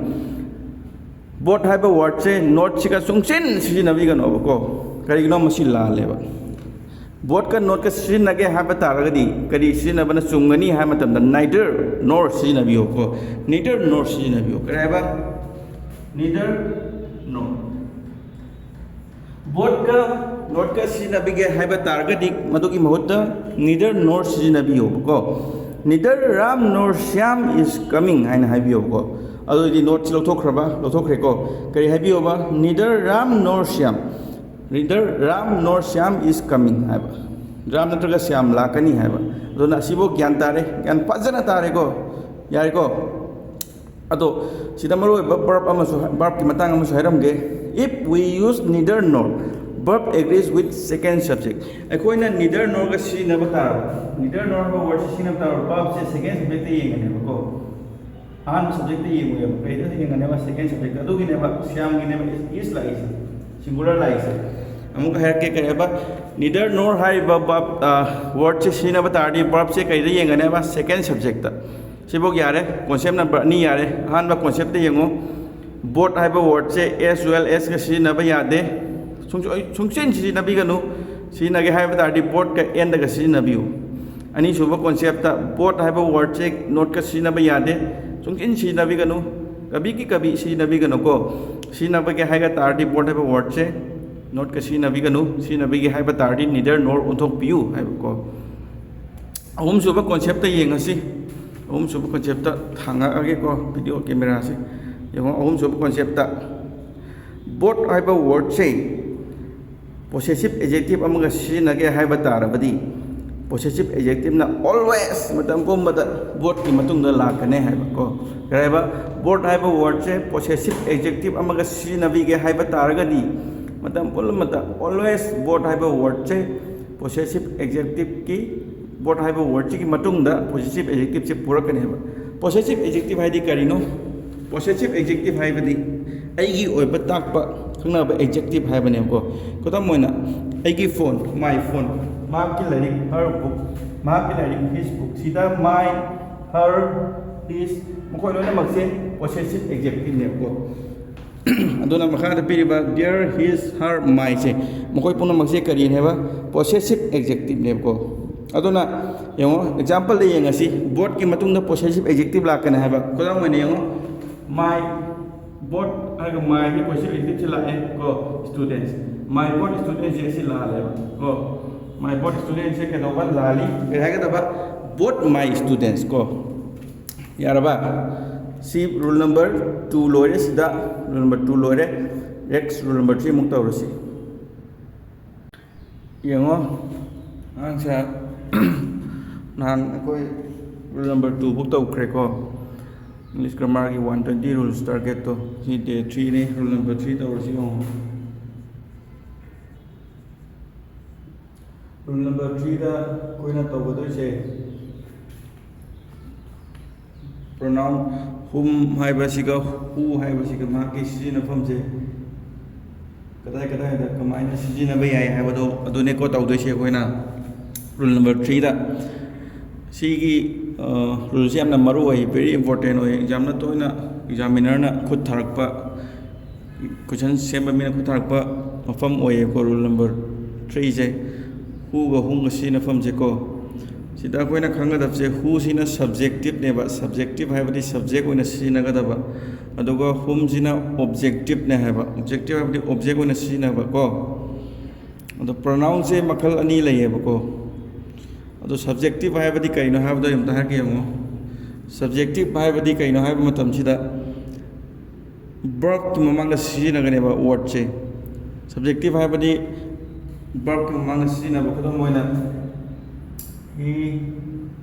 Both ꯍꯥꯏꯕ word ꯁꯦ not ꯁꯤꯒ ꯁꯨꯡꯁꯤꯟ ꯁꯤꯖꯤꯟꯅꯕꯤꯒꯅꯣꯕꯀꯣ꯫ ꯀꯔꯤꯒꯤꯅꯣ? ꯃꯁꯤ ꯂꯥꯜꯂꯦꯕ꯫ Both ꯀ not ꯀ ꯁꯤꯖꯤꯟꯅꯒꯦ ꯍꯥꯏꯕ ꯇꯥꯔꯒꯗꯤ ꯀꯔꯤ ꯁꯤꯖꯤꯟꯅꯕꯅ ꯆꯨꯝꯒꯅꯤ ꯍꯥꯏꯕ ꯃꯇꯝꯗ neither nor ꯁꯤꯖꯤꯟꯅꯕꯤꯌꯨꯀꯣ꯫ Neither nor ꯁꯤꯖꯤꯟꯅꯕꯤꯌꯨ꯫ ꯀꯔꯤ ꯍꯥꯏꯕ? Neither nor꯫ Both ꯀ not ꯀ ꯁꯤꯖꯤꯟꯅꯕꯤꯒꯦ ꯍꯥꯏꯕ ꯇꯥꯔꯒꯗꯤ ꯃꯗꯨꯒꯤ ꯃꯍꯨꯠꯇ neither nor ꯁꯤꯖꯤꯟꯅꯕꯤꯌꯣꯕꯀꯣ꯫ Neither Ram nor Shyam is coming ꯍꯥꯏꯅ ꯍꯥꯏꯕꯤꯌꯣꯕꯀꯣ꯫ ꯑꯗꯨꯑꯣꯏꯗꯤ not ꯁꯤ ꯂꯧꯊꯣꯛꯈ꯭ꯔꯕ? ꯂꯧꯊꯣꯛꯈ꯭ꯔꯦꯀꯣ꯫ ꯀꯔꯤ ꯍꯥꯏꯕꯤꯌꯣꯕ? Neither Ram nor Shyam꯫ Neither Ram nor Shyam is coming ꯍꯥꯏꯕ꯫ ꯔꯥꯝ ꯅꯠꯇ꯭ꯔꯒ ꯁ꯭ꯌꯥꯝ ꯂꯥꯛꯀꯅꯤ ꯍꯥꯏꯕ꯫ ꯑꯗꯨꯅ ꯑꯁꯤꯕꯨ ꯒ꯭ꯌꯥꯟ ꯇꯥꯔꯦ, ꯒ꯭ꯌꯥꯟ ꯐꯖꯅ ꯇꯥꯔꯦꯀꯣ꯫ ꯌꯥꯔꯦꯀꯣ? ꯑꯗꯣ ꯁꯤꯗ ꯃꯔꯨꯑꯣꯏꯕ verb ꯑꯃꯁꯨ, verb ꯀꯤ ꯃꯇꯥꯡ ꯑꯃꯁꯨ ꯍꯥꯏꯔꯝꯒꯦ꯫ If we use neither nor, Verb agrees with second subject. ꯑꯩꯈꯣꯏꯅ neither norꯒ ꯁꯤꯖꯤꯟꯅꯕ ꯇꯥꯔꯕ, neither nor ꯍꯥꯏꯕ wordꯁꯦ ꯁꯤꯖꯤꯟꯅꯕ ꯇꯥꯔꯕ, verbꯁꯦ second subjectꯇ ꯌꯦꯡꯒꯅꯦꯕꯀꯣ꯫ ꯑꯍꯥꯟꯕ subjectꯇ ꯌꯦꯡꯉꯨꯏꯕ, ꯀꯩꯗ ꯌꯦꯡꯒꯅꯦꯕ? Second subjectꯇ꯫ ꯑꯗꯨꯒꯤꯅꯦꯕ ꯁ꯭ꯌꯥꯝꯒꯤꯅꯦꯕ is, is ꯂꯥꯛꯏꯁꯦ, singular ꯂꯥꯛꯏꯁꯦ꯫ ꯑꯃꯨꯛꯀ ꯍꯥꯏꯔꯛꯀꯦ, ꯀꯩ ꯍꯥꯏꯕ? Neither nor ꯍꯥꯏꯔꯤꯕ verb, ꯑ, wordꯁꯦ ꯁꯤꯖꯤꯟꯅꯕ ꯇꯥꯔꯗꯤ verbꯁꯦ ꯀꯩꯗ ꯌꯦꯡꯒꯅꯦꯕ? Second subjectꯇ꯫ ꯁꯤꯐꯧ ꯌꯥꯔꯦ, concept number ꯑꯅꯤ ꯌꯥꯔꯦ꯫ ꯑꯍꯥꯟꯕ conceptꯇ ꯌꯦꯡꯉꯨ, both ꯍꯥꯏꯕ wordꯁꯦ as well asꯒ ꯁꯤꯖꯤꯟꯅꯕ ꯌꯥꯗꯦ, ꯁꯨꯡꯁꯣꯏ-, ꯁꯨꯡꯁꯣꯏ ꯁꯤꯖꯤꯟꯅꯕꯤꯒꯅꯨ꯫ ꯁꯤꯖꯤꯟꯅꯒꯦ ꯍꯥꯏꯕ ꯇꯥꯔꯗꯤ bothꯀ andꯒ ꯁꯤꯖꯤꯟꯅꯕꯤꯌꯨ꯫ ꯑꯅꯤꯁꯨꯕ conceptꯇ both ꯍꯥꯏꯕ wordꯁꯦ notꯀ ꯁꯤꯖꯤꯟꯅꯕ ꯌꯥꯗꯦ, ꯁꯨꯡꯁꯣꯏ ꯁꯤꯖꯤꯟꯅꯕꯤꯒꯅꯨ꯫ ꯀꯕꯤꯒꯤ ꯀꯕꯤ ꯁꯤꯖꯤꯟꯅꯕꯤꯒꯅꯨꯀꯣ꯫ ꯁꯤꯖꯤꯟꯅꯕꯒꯦ ꯍꯥꯏꯕ ꯇꯥꯔꯗꯤ both ꯍꯥꯏꯕ wordꯁꯦ notꯀ ꯁꯤꯖꯤꯟꯅꯕꯤꯒꯅꯨ, ꯁꯤꯖꯤꯟꯅꯕꯤꯒꯦ ꯍꯥꯏꯕ ꯇꯥꯔꯗꯤ neither nor ꯑꯣꯟꯊꯣꯛꯄꯤꯌꯨ ꯍꯥꯏꯕꯀꯣ꯫ ꯑꯍꯨꯝꯁꯨꯕ conceptꯇ ꯌꯦꯡꯉꯁꯤ꯫ ꯑꯍꯨꯝꯁꯨꯕ conceptꯇ ꯊꯥꯡꯉꯛꯑꯒꯦꯀꯣ video cameraꯁꯦ꯫ ꯌꯦꯡꯉꯣ, ꯑꯍꯨꯝꯁꯨꯕ conceptꯇ both ꯍꯥꯏꯕ wordꯁꯦ possessive adjective ꯑꯃꯒ ꯁꯤꯖꯤꯟꯅꯒꯦ ꯍꯥꯏꯕ ꯇꯥꯔꯕꯗꯤ, possessive adjectiveꯅ always, ꯃꯇꯝ ꯄꯨꯝꯕꯗ, bothꯀꯤ ꯃꯇꯨꯡꯗ ꯂꯥꯛꯀꯅꯤ ꯍꯥꯏꯕꯀꯣ꯫ ꯀꯔꯤ ꯍꯥꯏꯕ? Both ꯍꯥꯏꯕ wordꯁꯦ possessive adjective ꯑꯃꯒ ꯁꯤꯖꯤꯟꯅꯕꯤꯒꯦ ꯍꯥꯏꯕ ꯇꯥꯔꯒꯗꯤ, ꯃꯇꯝ ꯄꯨꯝꯅꯃꯛꯇ always both ꯍꯥꯏꯕ wordꯁꯦ possessive adjectiveꯀꯤ, both ꯍꯥꯏꯕ wordꯁꯤꯒꯤ ꯃꯇꯨꯡꯗ possessive adjectiveꯁꯦ ꯄꯨꯔꯛꯀꯅꯦꯕ꯫ Possessive adjective ꯍꯥꯏꯗꯤ ꯀꯔꯤꯅꯣ? Possessive adjective ꯍꯥꯏꯕꯗꯤ ꯑꯩꯒꯤ ꯑꯣꯏꯕ ꯇꯥꯛꯄ ꯈꯪꯅꯕ adjective ꯍꯥꯏꯕꯅꯦꯕꯀꯣ꯫ ꯈꯨꯗꯝ ꯑꯣꯏꯅ, ꯑꯩꯒꯤ phone, my phone, ꯃꯍꯥꯛꯀꯤ ꯂꯥꯏꯔꯤꯛ, her book, ꯃꯍꯥꯛꯀꯤ ꯂꯥꯏꯔꯤꯛ, his book꯫ ꯁꯤꯗ my, her, his, ꯃꯈꯣꯏ ꯂꯣꯏꯅꯃꯛꯁꯦ possessive adjectiveꯅꯦꯕꯀꯣ꯫ ꯑꯗꯨꯅ ꯃꯈꯥꯗ ꯄꯤꯔꯤꯕ their, his, her, myꯁꯦ, ꯃꯈꯣꯏ ꯄꯨꯝꯅꯃꯛꯁꯦ ꯀꯔꯤꯅꯦꯕ? Possessive adjectiveꯅꯦꯕꯀꯣ꯫ ꯑꯗꯨꯅ ꯌꯦꯡꯉꯣ, exampleꯗ ꯌꯦꯡꯉꯁꯤ꯫ Bothꯀꯤ ꯃꯇꯨꯡꯗ possessive adjective ꯂꯥꯛꯀꯅꯤ ꯍꯥꯏꯕ꯫ ꯈꯨꯗꯝ ꯑꯣꯏꯅ ꯌꯦꯡꯉꯣ, my both ꯍꯥꯏꯔꯒ myꯒꯤ possessive adjectiveꯁꯦ ꯂꯥꯛꯑꯦ ꯀꯣ, students꯫ My both studentsꯁꯦ ꯁꯤ ꯂꯥꯜꯂꯦꯕ ꯀꯣ꯫ My both studentsꯁꯦ ꯀꯩꯗꯧꯕ? ꯂꯥꯜꯂꯤ꯫ ꯀꯩ ꯍꯥꯏꯒꯗꯕ? Both my students ꯀꯣ꯫ ꯌꯥꯔꯕ? ꯁꯤ roll number two ꯂꯣꯏꯔꯦ꯫ ꯁꯤꯗ roll number two ꯂꯣꯏꯔꯦ꯫ Next roll number three ꯑꯃꯨꯛ ꯇꯧꯔꯁꯤ꯫ ꯌꯦꯡꯉꯣ, ꯑꯉꯥꯡꯁꯦ ꯅꯍꯥꯟ ꯑꯩꯈꯣꯏ roll number two ꯐꯥꯎ ꯇꯧꯈ꯭ꯔꯦꯀꯣ꯫ English grammarꯒꯤ one twenty rules targetꯇꯣ꯫ ꯁꯤ day threeꯅꯤ, roll number three ꯇꯧꯔꯁꯤ ꯌꯦꯡꯉꯣ꯫ Rule number threeꯗ ꯑꯩꯈꯣꯏꯅ ꯇꯧꯒꯗꯣꯏꯁꯦ, pronoun whom ꯍꯥꯏꯕꯁꯤꯒ who ꯍꯥꯏꯕꯁꯤꯒ ꯃꯍꯥꯛꯀꯤ ꯁꯤꯖꯤꯟꯅꯐꯝꯁꯦ ꯀꯗꯥꯏ ꯀꯗꯥꯏꯗ ꯀꯃꯥꯏꯅ ꯁꯤꯖꯤꯟꯅꯕ ꯌꯥꯏ ꯍꯥꯏꯕꯗꯣ ꯑꯗꯨꯅꯦꯀꯣ ꯇꯧꯗꯣꯏꯁꯦ ꯑꯩꯈꯣꯏꯅ꯫ Rule number threeꯗ ꯁꯤꯒꯤ ruleꯁꯦ ꯌꯥꯝꯅ ꯃꯔꯨ ꯑꯣꯏ, very important ꯑꯣꯏ꯫ Examꯅ ꯇꯣꯏꯅ, examinerꯅ ꯈꯨꯠ ꯊꯥꯔꯛꯄ, question ꯁꯦꯝꯕ ꯃꯤꯅ ꯈꯨꯠ ꯊꯥꯔꯛꯄ ꯃꯐꯝ ꯑꯣꯏꯌꯦꯀꯣ rule number threeꯁꯦ꯫ Whoꯒ whomꯒ ꯁꯤꯖꯤꯟꯅꯐꯝꯁꯦꯀꯣ꯫ ꯁꯤꯗ ꯑꯩꯈꯣꯏꯅ ꯈꯪꯒꯗꯕꯁꯦ, whoꯁꯤꯅ subjectiveꯅꯦꯕ, subjective ꯍꯥꯏꯕꯗꯤ subject ꯑꯣꯏꯅ ꯁꯤꯖꯤꯟꯅꯒꯗꯕ, ꯑꯗꯨꯒ whomꯁꯤꯅ objectiveꯅꯦ ꯍꯥꯏꯕ, objective ꯍꯥꯏꯕꯗꯤ object ꯑꯣꯏꯅ ꯁꯤꯖꯤꯟꯅꯕꯀꯣ꯫ ꯑꯗꯣ pronounꯁꯦ ꯃꯈꯜ ꯑꯅꯤ ꯂꯩꯌꯦꯕꯀꯣ꯫ ꯑꯗꯣ subjective ꯍꯥꯏꯕꯗꯤ ꯀꯩꯅꯣ ꯍꯥꯏꯕꯗꯣ ꯑꯩ ꯑꯝꯇ ꯍꯥꯏꯔꯛꯀꯦ ꯌꯦꯡꯉꯣ꯫ Subjective ꯍꯥꯏꯕꯗꯤ ꯀꯩꯅꯣ ꯍꯥꯏꯕ ꯃꯇꯝꯁꯤꯗ verbꯀꯤ ꯃꯃꯥꯡꯗ ꯁꯤꯖꯤꯟꯅꯒꯅꯦꯕ wordꯁꯦ꯫ Subjective ꯍꯥꯏꯕꯗꯤ verbꯀꯤ ꯃꯃꯥꯡꯗ ꯁꯤꯖꯤꯟꯅꯕ, ꯈꯨꯗꯝ ꯑꯣꯏꯅ, he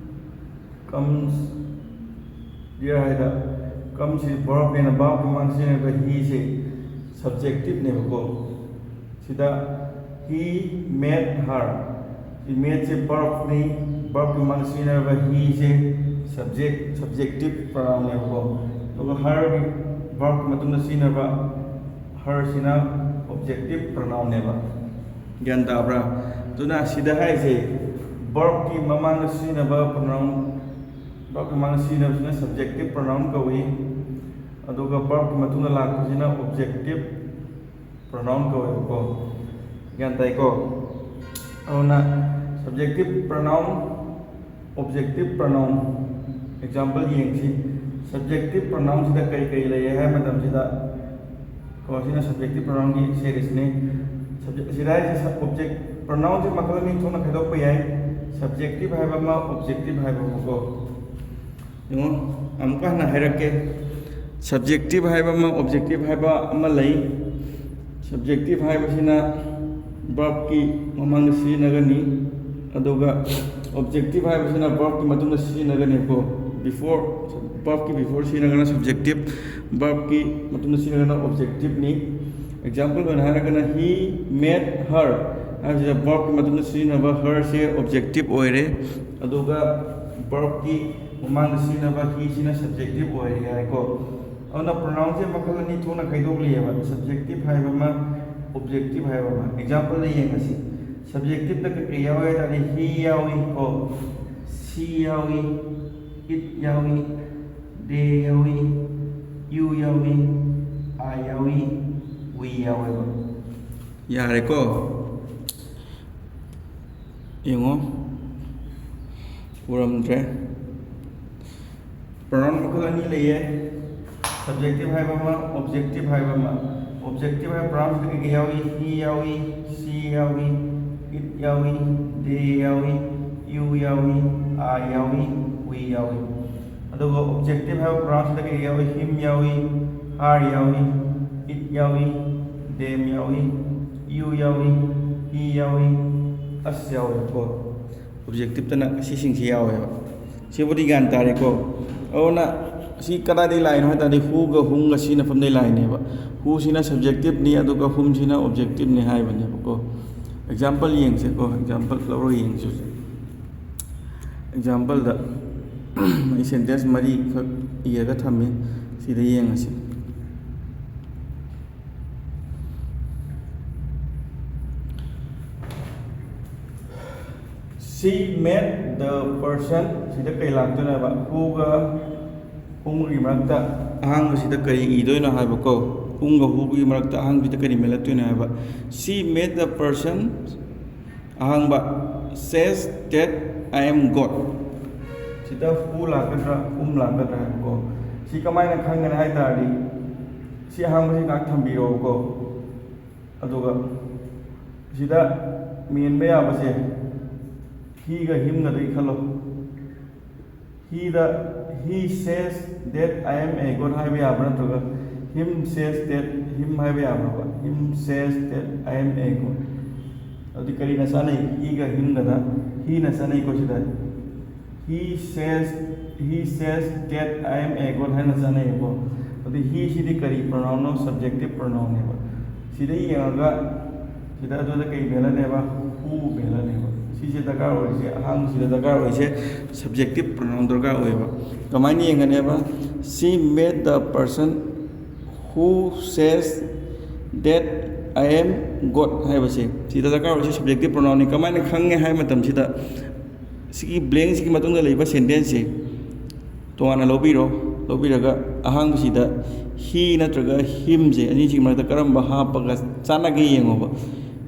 comes here ꯍꯥꯏꯗ, comes ꯁꯤ verbꯅꯦꯅ verbꯀꯤ ꯃꯃꯥꯡꯗ ꯁꯤꯖꯤꯟꯅꯔꯤꯕ heꯁꯦ subjectiveꯅꯦꯕꯀꯣ꯫ ꯁꯤꯗ he met her, ꯁꯤ metꯁꯦ verbꯅꯤ, verbꯀꯤ ꯃꯃꯥꯡꯗ ꯁꯤꯖꯤꯟꯅꯔꯤꯕ heꯁꯦ subject, subjective pronounꯅꯦꯕꯀꯣ꯫ ꯑꯗꯨꯒ herꯒꯤ verbꯀꯤ ꯃꯇꯨꯡꯗ ꯁꯤꯖꯤꯟꯅꯕ herꯁꯤꯅ objective pronounꯅꯦꯕ꯫ ꯒ꯭ꯌꯥꯟ ꯇꯥꯕ꯭ꯔꯥ? ꯑꯗꯨꯅ ꯁꯤꯗ ꯍꯥꯏꯁꯦ, verbꯀꯤ ꯃꯃꯥꯡꯗ ꯁꯤꯖꯤꯟꯅꯕ pronoun, verbꯀꯤ ꯃꯃꯥꯡꯗ ꯁꯤꯖꯤꯟꯅꯕꯁꯤꯅ subjective pronoun ꯀꯧꯏ, ꯑꯗꯨꯒ verbꯀꯤ ꯃꯇꯨꯡꯗ ꯂꯥꯛꯄꯁꯤꯅ objective pronoun ꯀꯧꯋꯦꯕꯀꯣ꯫ ꯒ꯭ꯌꯥꯟ ꯇꯥꯏꯀꯣ? ꯑꯗꯨꯅ subjective pronoun, objective pronoun example ꯌꯦꯡꯁꯤ꯫ Subjective pronounꯁꯤꯗ ꯀꯔꯤ ꯀꯔꯤ ꯂꯩꯌꯦ ꯍꯥꯏꯕ ꯃꯇꯝꯁꯤꯗ, ꯀꯣ, ꯁꯤꯅ subjective pronounꯒꯤ seriesꯅꯤ꯫ Subject, ꯁꯤꯗ ꯍꯥꯏꯁꯦ sub-, object, pronounꯁꯦ ꯃꯈꯜ ꯑꯅꯤ ꯊꯣꯛꯅ ꯈꯥꯏꯗꯣꯛꯄ ꯌꯥꯏ, subjective ꯍꯥꯏꯕ ꯑꯃ, objective ꯍꯥꯏꯕ ꯑꯃꯀꯣ꯫ ꯌꯦꯡꯉꯣ, ꯑꯃꯨꯛꯀ ꯍꯟꯅ ꯍꯥꯏꯔꯛꯀꯦ꯫ Subjective ꯍꯥꯏꯕ ꯑꯃ, objective ꯍꯥꯏꯕ ꯑꯃ ꯂꯩ꯫ Subjective ꯍꯥꯏꯕꯁꯤꯅ verbꯀꯤ ꯃꯃꯥꯡꯗ ꯁꯤꯖꯤꯟꯅꯒꯅꯤ, ꯑꯗꯨꯒ objective ꯍꯥꯏꯕꯁꯤꯅ verbꯀꯤ ꯃꯇꯨꯡꯗ ꯁꯤꯖꯤꯟꯅꯒꯅꯤꯀꯣ꯫ Before, verbꯀꯤ before ꯁꯤꯖꯤꯟꯅꯒꯅ subjective, verbꯀꯤ ꯃꯇꯨꯡꯗ ꯁꯤꯖꯤꯟꯅꯒꯅ objectiveꯅꯤ꯫ Example ꯑꯣꯏꯅ ꯍꯥꯏꯔꯒꯅ, he met her, ꯑꯁꯤꯗ verb ꯀꯤ ꯃꯇꯨꯡꯗ ꯁꯤꯖꯤꯟꯅꯕ her ꯁꯦ objective ꯑꯣꯏꯔꯦ, ꯑꯗꯨꯒ verb ꯀꯤ ꯃꯃꯥꯡꯗ ꯁꯤꯖꯤꯟꯅꯕ he ꯁꯤꯅ subjective ꯑꯣꯏꯔꯦ ꯍꯥꯏꯀꯣ꯫ ꯑꯗꯨꯅ pronoun ꯁꯦ ꯃꯈꯜ ꯑꯅꯤ ꯊꯣꯛꯅ ꯈꯥꯏꯗꯣꯛꯂꯤꯑꯕ, subjective ꯍꯥꯏꯕ ꯑꯃ, objective ꯍꯥꯏꯕ ꯑꯃ꯫ Example ꯗ ꯌꯦꯡꯉꯁꯤ꯫ Subjective ꯇ ꯀꯩꯀꯩ ꯌꯥꯎꯏ ꯍꯥꯏ ꯇꯥꯔꯗꯤ he ꯌꯥꯎꯏ ꯀꯣ, she ꯌꯥꯎꯏ, it ꯌꯥꯎꯏ, they ꯌꯥꯎꯏ, you ꯌꯥꯎꯏ, I ꯌꯥꯎꯏ, we ꯌꯥꯎꯏꯕ꯫ ꯌꯥꯔꯦꯀꯣ? ꯌꯦꯡꯉꯣ, ꯎꯔꯝꯗ꯭ꯔꯦ꯫ Pronoun ꯃꯈꯜ ꯑꯅꯤ ꯂꯩꯌꯦ, subjective ꯍꯥꯏꯕ ꯑꯃ, objective ꯍꯥꯏꯕ ꯑꯃ꯫ Objective ꯍꯥꯏꯕ pronoun ꯁꯤꯗ ꯀꯩꯀꯩ ꯌꯥꯎꯏ? He ꯌꯥꯎꯏ, she ꯌꯥꯎꯏ, it ꯌꯥꯎꯏ, they ꯌꯥꯎꯏ, you ꯌꯥꯎꯏ, I ꯌꯥꯎꯏ, we ꯌꯥꯎꯏ꯫ ꯑꯗꯨꯒ objective ꯍꯥꯏꯕ pronoun ꯁꯤꯗ ꯀꯩꯀꯩ ꯌꯥꯎꯏ? Him ꯌꯥꯎꯏ, her ꯌꯥꯎꯏ, it ꯌꯥꯎꯏ, them ꯌꯥꯎꯏ, you ꯌꯥꯎꯏ, he ꯌꯥꯎꯏ, us ꯌꯥꯎꯏꯀꯣ꯫ Objective ꯇꯅ ꯁꯤꯁꯤꯡꯁꯤ ꯌꯥꯎꯋꯦꯕ꯫ ꯁꯤꯕꯨꯗꯤ ꯒ꯭ꯌꯥꯟ ꯇꯥꯔꯦꯀꯣ꯫ ꯑꯗꯨꯅ ꯁꯤ ꯀꯗꯥꯏꯗꯒꯤ ꯂꯥꯛꯏꯅꯣ ꯍꯥꯏ ꯇꯥꯔꯗꯤ who ꯒ whom ꯒ ꯁꯤꯖꯤꯟꯅꯐꯝꯗꯒꯤ ꯂꯥꯛꯏꯅꯦꯕ꯫ Who ꯁꯤꯅ subjective ꯅꯤ, ꯑꯗꯨꯒ whom ꯁꯤꯅ objective ꯅꯤ ꯍꯥꯏꯕꯅꯦꯕꯀꯣ꯫ Example ꯌꯦꯡꯁꯦꯀꯣ, example ꯂꯧꯔꯒ ꯌꯦꯡꯁꯦ ꯍꯧꯖꯤꯛ꯫ Example ꯗ ꯑꯩ sentence ꯃꯔꯤꯈꯛ ꯏꯔꯒ ꯊꯝꯃꯤ, ꯁꯤꯗ ꯌꯦꯡꯉꯁꯤ꯫ She met the person ꯁꯤꯗ ꯀꯩ ꯂꯥꯛꯇꯣꯏꯅꯣ ꯍꯥꯏꯕ? Who ꯒ whom ꯒꯤ ꯃꯔꯛꯇ ꯑꯍꯥꯡꯕꯁꯤꯗ ꯀꯔꯤ ꯏꯗꯣꯏꯅꯣ ꯍꯥꯏꯕꯀꯣ? Whom ꯒ who ꯒꯤ ꯃꯔꯛꯇ ꯑꯍꯥꯡꯕꯁꯤꯗ ꯀꯔꯤ ꯃꯦꯜꯂꯛꯇꯣꯏꯅꯣ ꯍꯥꯏꯕ? She met the person, ꯑꯍꯥꯡꯕ, says that I am God꯫ ꯁꯤꯗ who ꯂꯥꯛꯀꯗ꯭ꯔꯥ, whom ꯂꯥꯛꯀꯗ꯭ꯔꯥ ꯍꯥꯏꯕꯀꯣ꯫ ꯁꯤ ꯀꯃꯥꯏꯅ ꯈꯪꯒꯅꯤ ꯍꯥꯏ ꯇꯥꯔꯗꯤ, ꯁꯤ ꯑꯍꯥꯡꯕꯁꯤ ꯉꯥꯏꯍꯥꯛ ꯊꯝꯕꯤꯔꯣꯕꯀꯣ꯫ ꯑꯗꯨꯒ ꯁꯤꯗ ꯃꯦꯟꯕ ꯌꯥꯕꯁꯦ he ꯒ him ꯒꯗꯒꯤ ꯈꯜꯂꯣ꯫ He the, he says that I am a God ꯍꯥꯏꯕ ꯌꯥꯕ꯭ꯔꯥ, ꯅꯠꯇ꯭ꯔꯒ him says that him ꯍꯥꯏꯕ ꯌꯥꯕ꯭ꯔꯕ? Him says that I am a God꯫ ꯑꯗꯨꯗꯤ ꯀꯔꯤꯅ ꯆꯥꯅꯩ? He ꯒ him ꯒꯗ he ꯅ ꯆꯥꯅꯩꯀꯣ ꯁꯤꯗ꯫ He says, he says that I am a God ꯍꯥꯏꯅ ꯆꯥꯅꯩꯌꯦꯀꯣ꯫ ꯑꯗꯨ he ꯁꯤꯗꯤ ꯀꯔꯤ pronoun ꯅꯣ? Subjective pronoun ꯅꯦꯕ꯫ ꯁꯤꯗ ꯌꯦꯡꯉꯒ ꯁꯤꯗ ꯑꯗꯨꯗ ꯀꯩ ꯃꯦꯜꯂꯅꯦꯕ? Who ꯃꯦꯜꯂꯅꯦꯕ꯫ ꯁꯤꯁꯦ ꯗꯔꯀꯥꯔ ꯑꯣꯏꯔꯤꯁꯦ, ꯑꯍꯥꯡꯕꯁꯤꯗ ꯗꯔꯀꯥꯔ ꯑꯣꯏꯔꯤꯁꯦ subjective pronoun ꯗꯔꯀꯥꯔ ꯑꯣꯏꯌꯦꯕ꯫ ꯀꯃꯥꯏꯅ ꯌꯦꯡꯒꯅꯦꯕ? She made the person who says that I am God ꯍꯥꯏꯕꯁꯦ ꯁꯤꯗ ꯗꯔꯀꯥꯔ ꯑꯣꯏꯔꯤꯁꯦ subjective pronoun ꯅꯤ꯫ ꯀꯃꯥꯏꯅ ꯈꯪꯉꯦ ꯍꯥꯏꯕ ꯃꯇꯝꯁꯤꯗ ꯁꯤꯒꯤ blank ꯁꯤꯒꯤ ꯃꯇꯨꯡꯗ ꯂꯩꯕ sentence ꯁꯦ ꯇꯣꯉꯥꯟꯅ ꯂꯧꯕꯤꯔꯣ꯫ ꯂꯧꯕꯤꯔꯒ ꯑꯍꯥꯡꯕꯁꯤꯗ he ꯅꯠꯇ꯭ꯔꯒ him ꯁꯦ ꯑꯅꯤꯁꯤꯒꯤ ꯃꯔꯛꯇ ꯀꯔꯝꯕ ꯍꯥꯞꯄꯒ ꯆꯥꯟꯅꯒꯦ ꯌꯦꯡꯉꯣꯕ꯫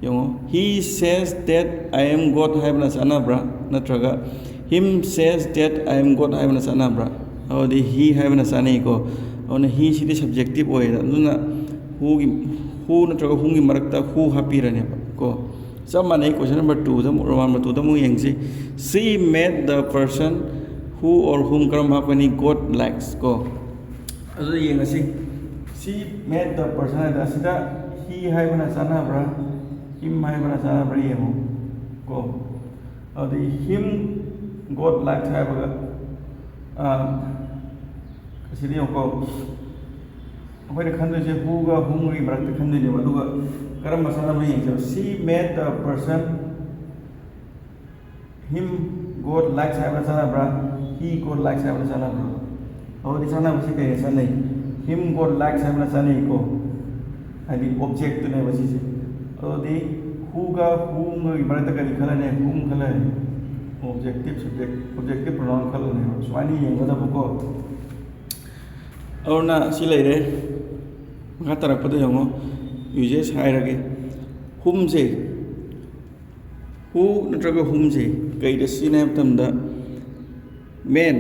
ꯌꯦꯡꯉꯣ, "He says that I am God" ꯍꯥꯏꯕꯅ ꯆꯥꯟꯅꯕ꯭ꯔꯥ, ꯅꯠꯇ꯭ꯔꯒ "Him says that I am God" ꯍꯥꯏꯕꯅ ꯆꯥꯟꯅꯕ꯭ꯔꯥ? ꯑꯗꯨꯗꯤ he ꯍꯥꯏꯕꯅ ꯆꯥꯟꯅꯩꯀꯣ꯫ ꯑꯗꯨꯅ he ꯁꯤꯗꯤ subjective ꯑꯣꯏꯔꯦ꯫ ꯑꯗꯨꯅ who ꯒꯤ, who ꯅꯠꯇ꯭ꯔꯒ whom ꯒꯤ ꯃꯔꯛꯇ who ꯍꯥꯞꯄꯤꯔꯅꯦꯕ ꯀꯣ꯫ ꯆꯞ ꯃꯥꯟꯅꯩ, question number two ꯗ ꯑꯃꯨꯛ, Roman number two ꯗ ꯑꯃꯨꯛ ꯌꯦꯡꯁꯤ꯫ "She made the person who or whom" ꯀꯔꯝꯕ ꯍꯥꯞꯀꯅꯤ? "God likes" ꯀꯣ꯫ ꯑꯗꯨꯗ ꯌꯦꯡꯉꯁꯤ꯫ "She made the person" ꯍꯥꯏꯗ ꯑꯁꯤꯗ he ꯍꯥꯏꯕꯅ ꯆꯥꯟꯅꯕ꯭ꯔꯥ, him ꯍꯥꯏꯕꯅ ꯆꯥꯟꯅꯕ꯭ꯔꯥ ꯌꯦꯡꯉꯣ ꯀꯣ꯫ ꯑꯗꯨꯗꯤ "Him God likes" ꯍꯥꯏꯕꯒ, ꯑꯥ, ꯑꯁꯤꯗ ꯌꯦꯡꯉꯨꯀꯣ꯫ ꯑꯩꯈꯣꯏꯅ ꯈꯟꯗꯣꯏꯁꯦ who ꯒ whom ꯒꯤ ꯃꯔꯛꯇ ꯈꯟꯗꯣꯏꯅꯦꯕ꯫ ꯑꯗꯨꯒ ꯀꯔꯝꯕ ꯆꯥꯟꯅꯕ ꯌꯦꯡꯁꯦꯕ? "She made the person him God likes" ꯍꯥꯏꯕꯅ ꯆꯥꯟꯅꯕ꯭ꯔꯥ? "He God likes" ꯍꯥꯏꯕꯅ ꯆꯥꯟꯅꯕ꯭ꯔꯥ? ꯑꯗꯨꯗꯤ ꯆꯥꯟꯅꯕꯁꯤ ꯀꯩꯅ ꯆꯥꯟꯅꯩ? "Him God likes" ꯍꯥꯏꯕꯅ ꯆꯥꯟꯅꯩꯀꯣ꯫ ꯍꯥꯏꯗꯤ object ꯇꯨꯅꯦꯕ ꯁꯤꯁꯦ꯫ ꯑꯗꯨꯗꯤ who ꯒ whom ꯒꯒꯤ ꯃꯔꯛꯇ ꯀꯔꯤ ꯈꯜꯂꯅꯤ? Whom ꯈꯜꯂꯅꯤ꯫ Objective subject, objective pronoun ꯈꯜꯂꯅꯦꯕ꯫ ꯁꯨꯃꯥꯏꯅ ꯌꯦꯡꯒꯗꯕꯀꯣ꯫ ꯑꯗꯨꯅ ꯁꯤ ꯂꯩꯔꯦ꯫ ꯃꯈꯥ ꯇꯥꯔꯛꯄꯗ ꯌꯦꯡꯉꯣ, uses ꯍꯥꯏꯔꯒꯦ꯫ Whom ꯁꯦ, who ꯅꯠꯇ꯭ꯔꯒ whom ꯁꯦ ꯀꯩꯗ ꯁꯤꯖꯤꯟꯅꯩ ꯍꯥꯏꯕ ꯃꯇꯝꯗ, man,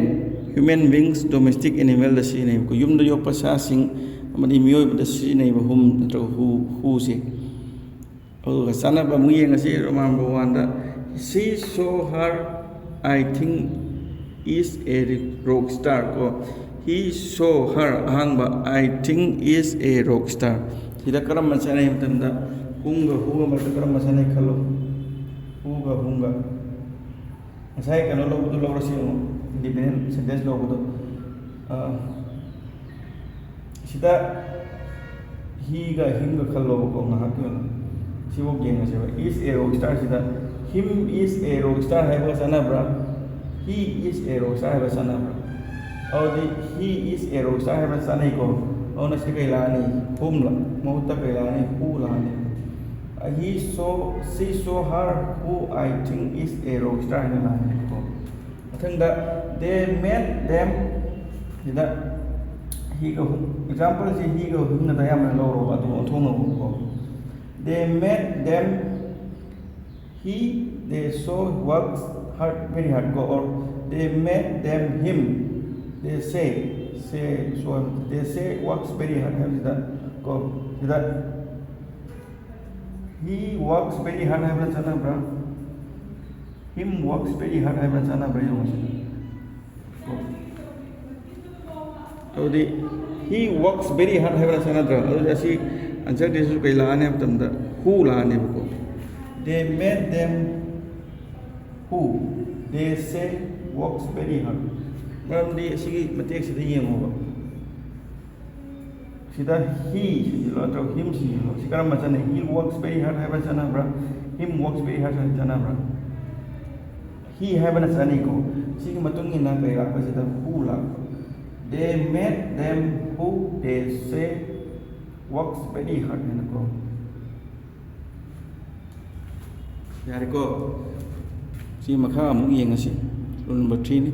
human beings, domestic animal ꯗ ꯁꯤꯖꯤꯟꯅꯩꯕꯀꯣ꯫ ꯌꯨꯝꯗ ꯌꯣꯛꯄ ꯁꯥꯁꯤꯡ ꯑꯃꯗꯤ ꯃꯤꯑꯣꯏꯕꯗ ꯁꯤꯖꯤꯟꯅꯩꯕ whom ꯅꯠꯇ꯭ꯔꯒ who, who ꯁꯦ꯫ ꯑꯗꯨꯒ ꯆꯥꯟꯅꯕ ꯑꯃꯨꯛ ꯌꯦꯡꯉꯁꯤ꯫ Roman number one the, "She saw her, I think, is a rock star" ꯀꯣ꯫ "He saw her", ꯑꯍꯥꯡꯕ, "I think is a rock star"꯫ ꯁꯤꯗ ꯀꯔꯝꯕ ꯆꯥꯟꯅꯩ ꯍꯥꯏꯕ ꯃꯇꯝꯗ whom ꯒ who ꯒ ꯃꯔꯛꯇ ꯀꯔꯝꯕ ꯆꯥꯟꯅꯩ ꯈꯜꯂꯣ? Who ꯒ whom ꯒ꯫ ꯉꯁꯥꯏ ꯀꯩꯅꯣ ꯂꯧꯕꯗꯣ ꯂꯧꯔꯁꯤ ꯌꯦꯡꯉꯣ, independent sentence ꯂꯧꯕꯗꯣ꯫ ꯑ, ꯁꯤꯗ he ꯒ him ꯒ ꯈꯜꯂꯣꯕꯀꯣ ꯉꯥꯏꯍꯥꯛꯀꯤ ꯑꯣꯏꯅ꯫ ꯁꯤꯐꯥꯎ ꯌꯦꯡꯉꯁꯦꯕ꯫ Is a rock star ꯁꯤꯗ him is a rock star ꯍꯥꯏꯕꯒ ꯆꯥꯟꯅꯕ꯭ꯔꯥ? He is a rock star ꯍꯥꯏꯕꯒ ꯆꯥꯟꯅꯕ꯭ꯔꯥ? ꯑꯗꯨꯗꯤ he is a rock star ꯍꯥꯏꯕꯒ ꯆꯥꯟꯅꯩꯀꯣ꯫ ꯑꯗꯨꯅ ꯁꯤ ꯀꯩ ꯂꯥꯛꯑꯅꯤ? Whom ꯂ-, ꯃꯍꯨꯠꯇ ꯀꯩ ꯂꯥꯛꯑꯅꯤ? Who ꯂꯥꯛꯑꯅꯤ꯫ He saw, she saw her who I think is a rock star ꯍꯥꯏꯅ ꯂꯥꯛꯑꯅꯤꯀꯣ꯫ ꯃꯊꯪꯗ they made them ꯁꯤꯗ heꯒ, example ꯁꯤ heꯒ himꯒꯗ ꯑꯌꯥꯝꯕꯅ ꯂꯧꯔꯣꯕ, ꯑꯗꯨ ꯑꯣꯟꯊꯣꯛꯅꯕꯀꯣ꯫ They made them he, they so works hard, very hard ꯀꯣ, or they made them him, they say, say, so, they say works very hard ꯍꯥꯏꯕꯁꯤꯗ ꯀꯣ, ꯁꯤꯗ he works very hard ꯍꯥꯏꯕꯅ ꯆꯥꯟꯅꯕ꯭ꯔꯥ? Him works very hard ꯍꯥꯏꯕꯅ ꯆꯥꯟꯅꯕ꯭ꯔꯥ ꯌꯦꯡꯉꯨꯁꯤ꯫ ꯑꯗꯨꯗꯤ he works very hard ꯍꯥꯏꯕꯅ ꯆꯥꯟꯅꯗ꯭ꯔꯥ? ꯑꯗꯨꯗꯤ ꯑꯁꯤ answer ꯗꯤꯁꯨ ꯀꯩ ꯂꯥꯛꯑꯅꯤ ꯍꯥꯏꯕ ꯃꯇꯝꯗ who ꯂꯥꯛꯑꯅꯦꯕꯀꯣ꯫ They made them who they say works very hard. ꯃꯔꯝꯗꯤ ꯑꯁꯤꯒꯤ ꯃꯇꯦꯛꯁꯤꯗ ꯌꯦꯡꯉꯣꯕ꯫ ꯁꯤꯗ he ꯁꯤꯖꯤꯜꯂꯣ ꯅꯠꯇ꯭ꯔꯒ him ꯁꯤꯖꯤꯜꯂꯣ꯫ ꯁꯤ ꯀꯔꯝꯕ ꯆꯠꯅꯩ? He works very hard ꯍꯥꯏꯕ ꯆꯠꯅꯕ꯭ꯔꯥ? Him works very hard ꯍꯥꯏꯕ ꯆꯠꯅꯕ꯭ꯔꯥ? He ꯍꯥꯏꯕꯅ ꯆꯠꯅꯩꯀꯣ꯫ ꯁꯤꯒꯤ ꯃꯇꯨꯡ ꯏꯟꯅ ꯀꯩ ꯂꯥꯛꯄꯁꯤꯗ who ꯂꯥꯛꯄ꯫ They made them who they say works very hard ꯍꯥꯏꯅꯀꯣ꯫ ꯌꯥꯔꯦꯀꯣ? ꯁꯤ ꯃꯈꯥ ꯑꯃꯨꯛ ꯌꯦꯡꯉꯁꯤ꯫ Rule number three ꯅꯤ꯫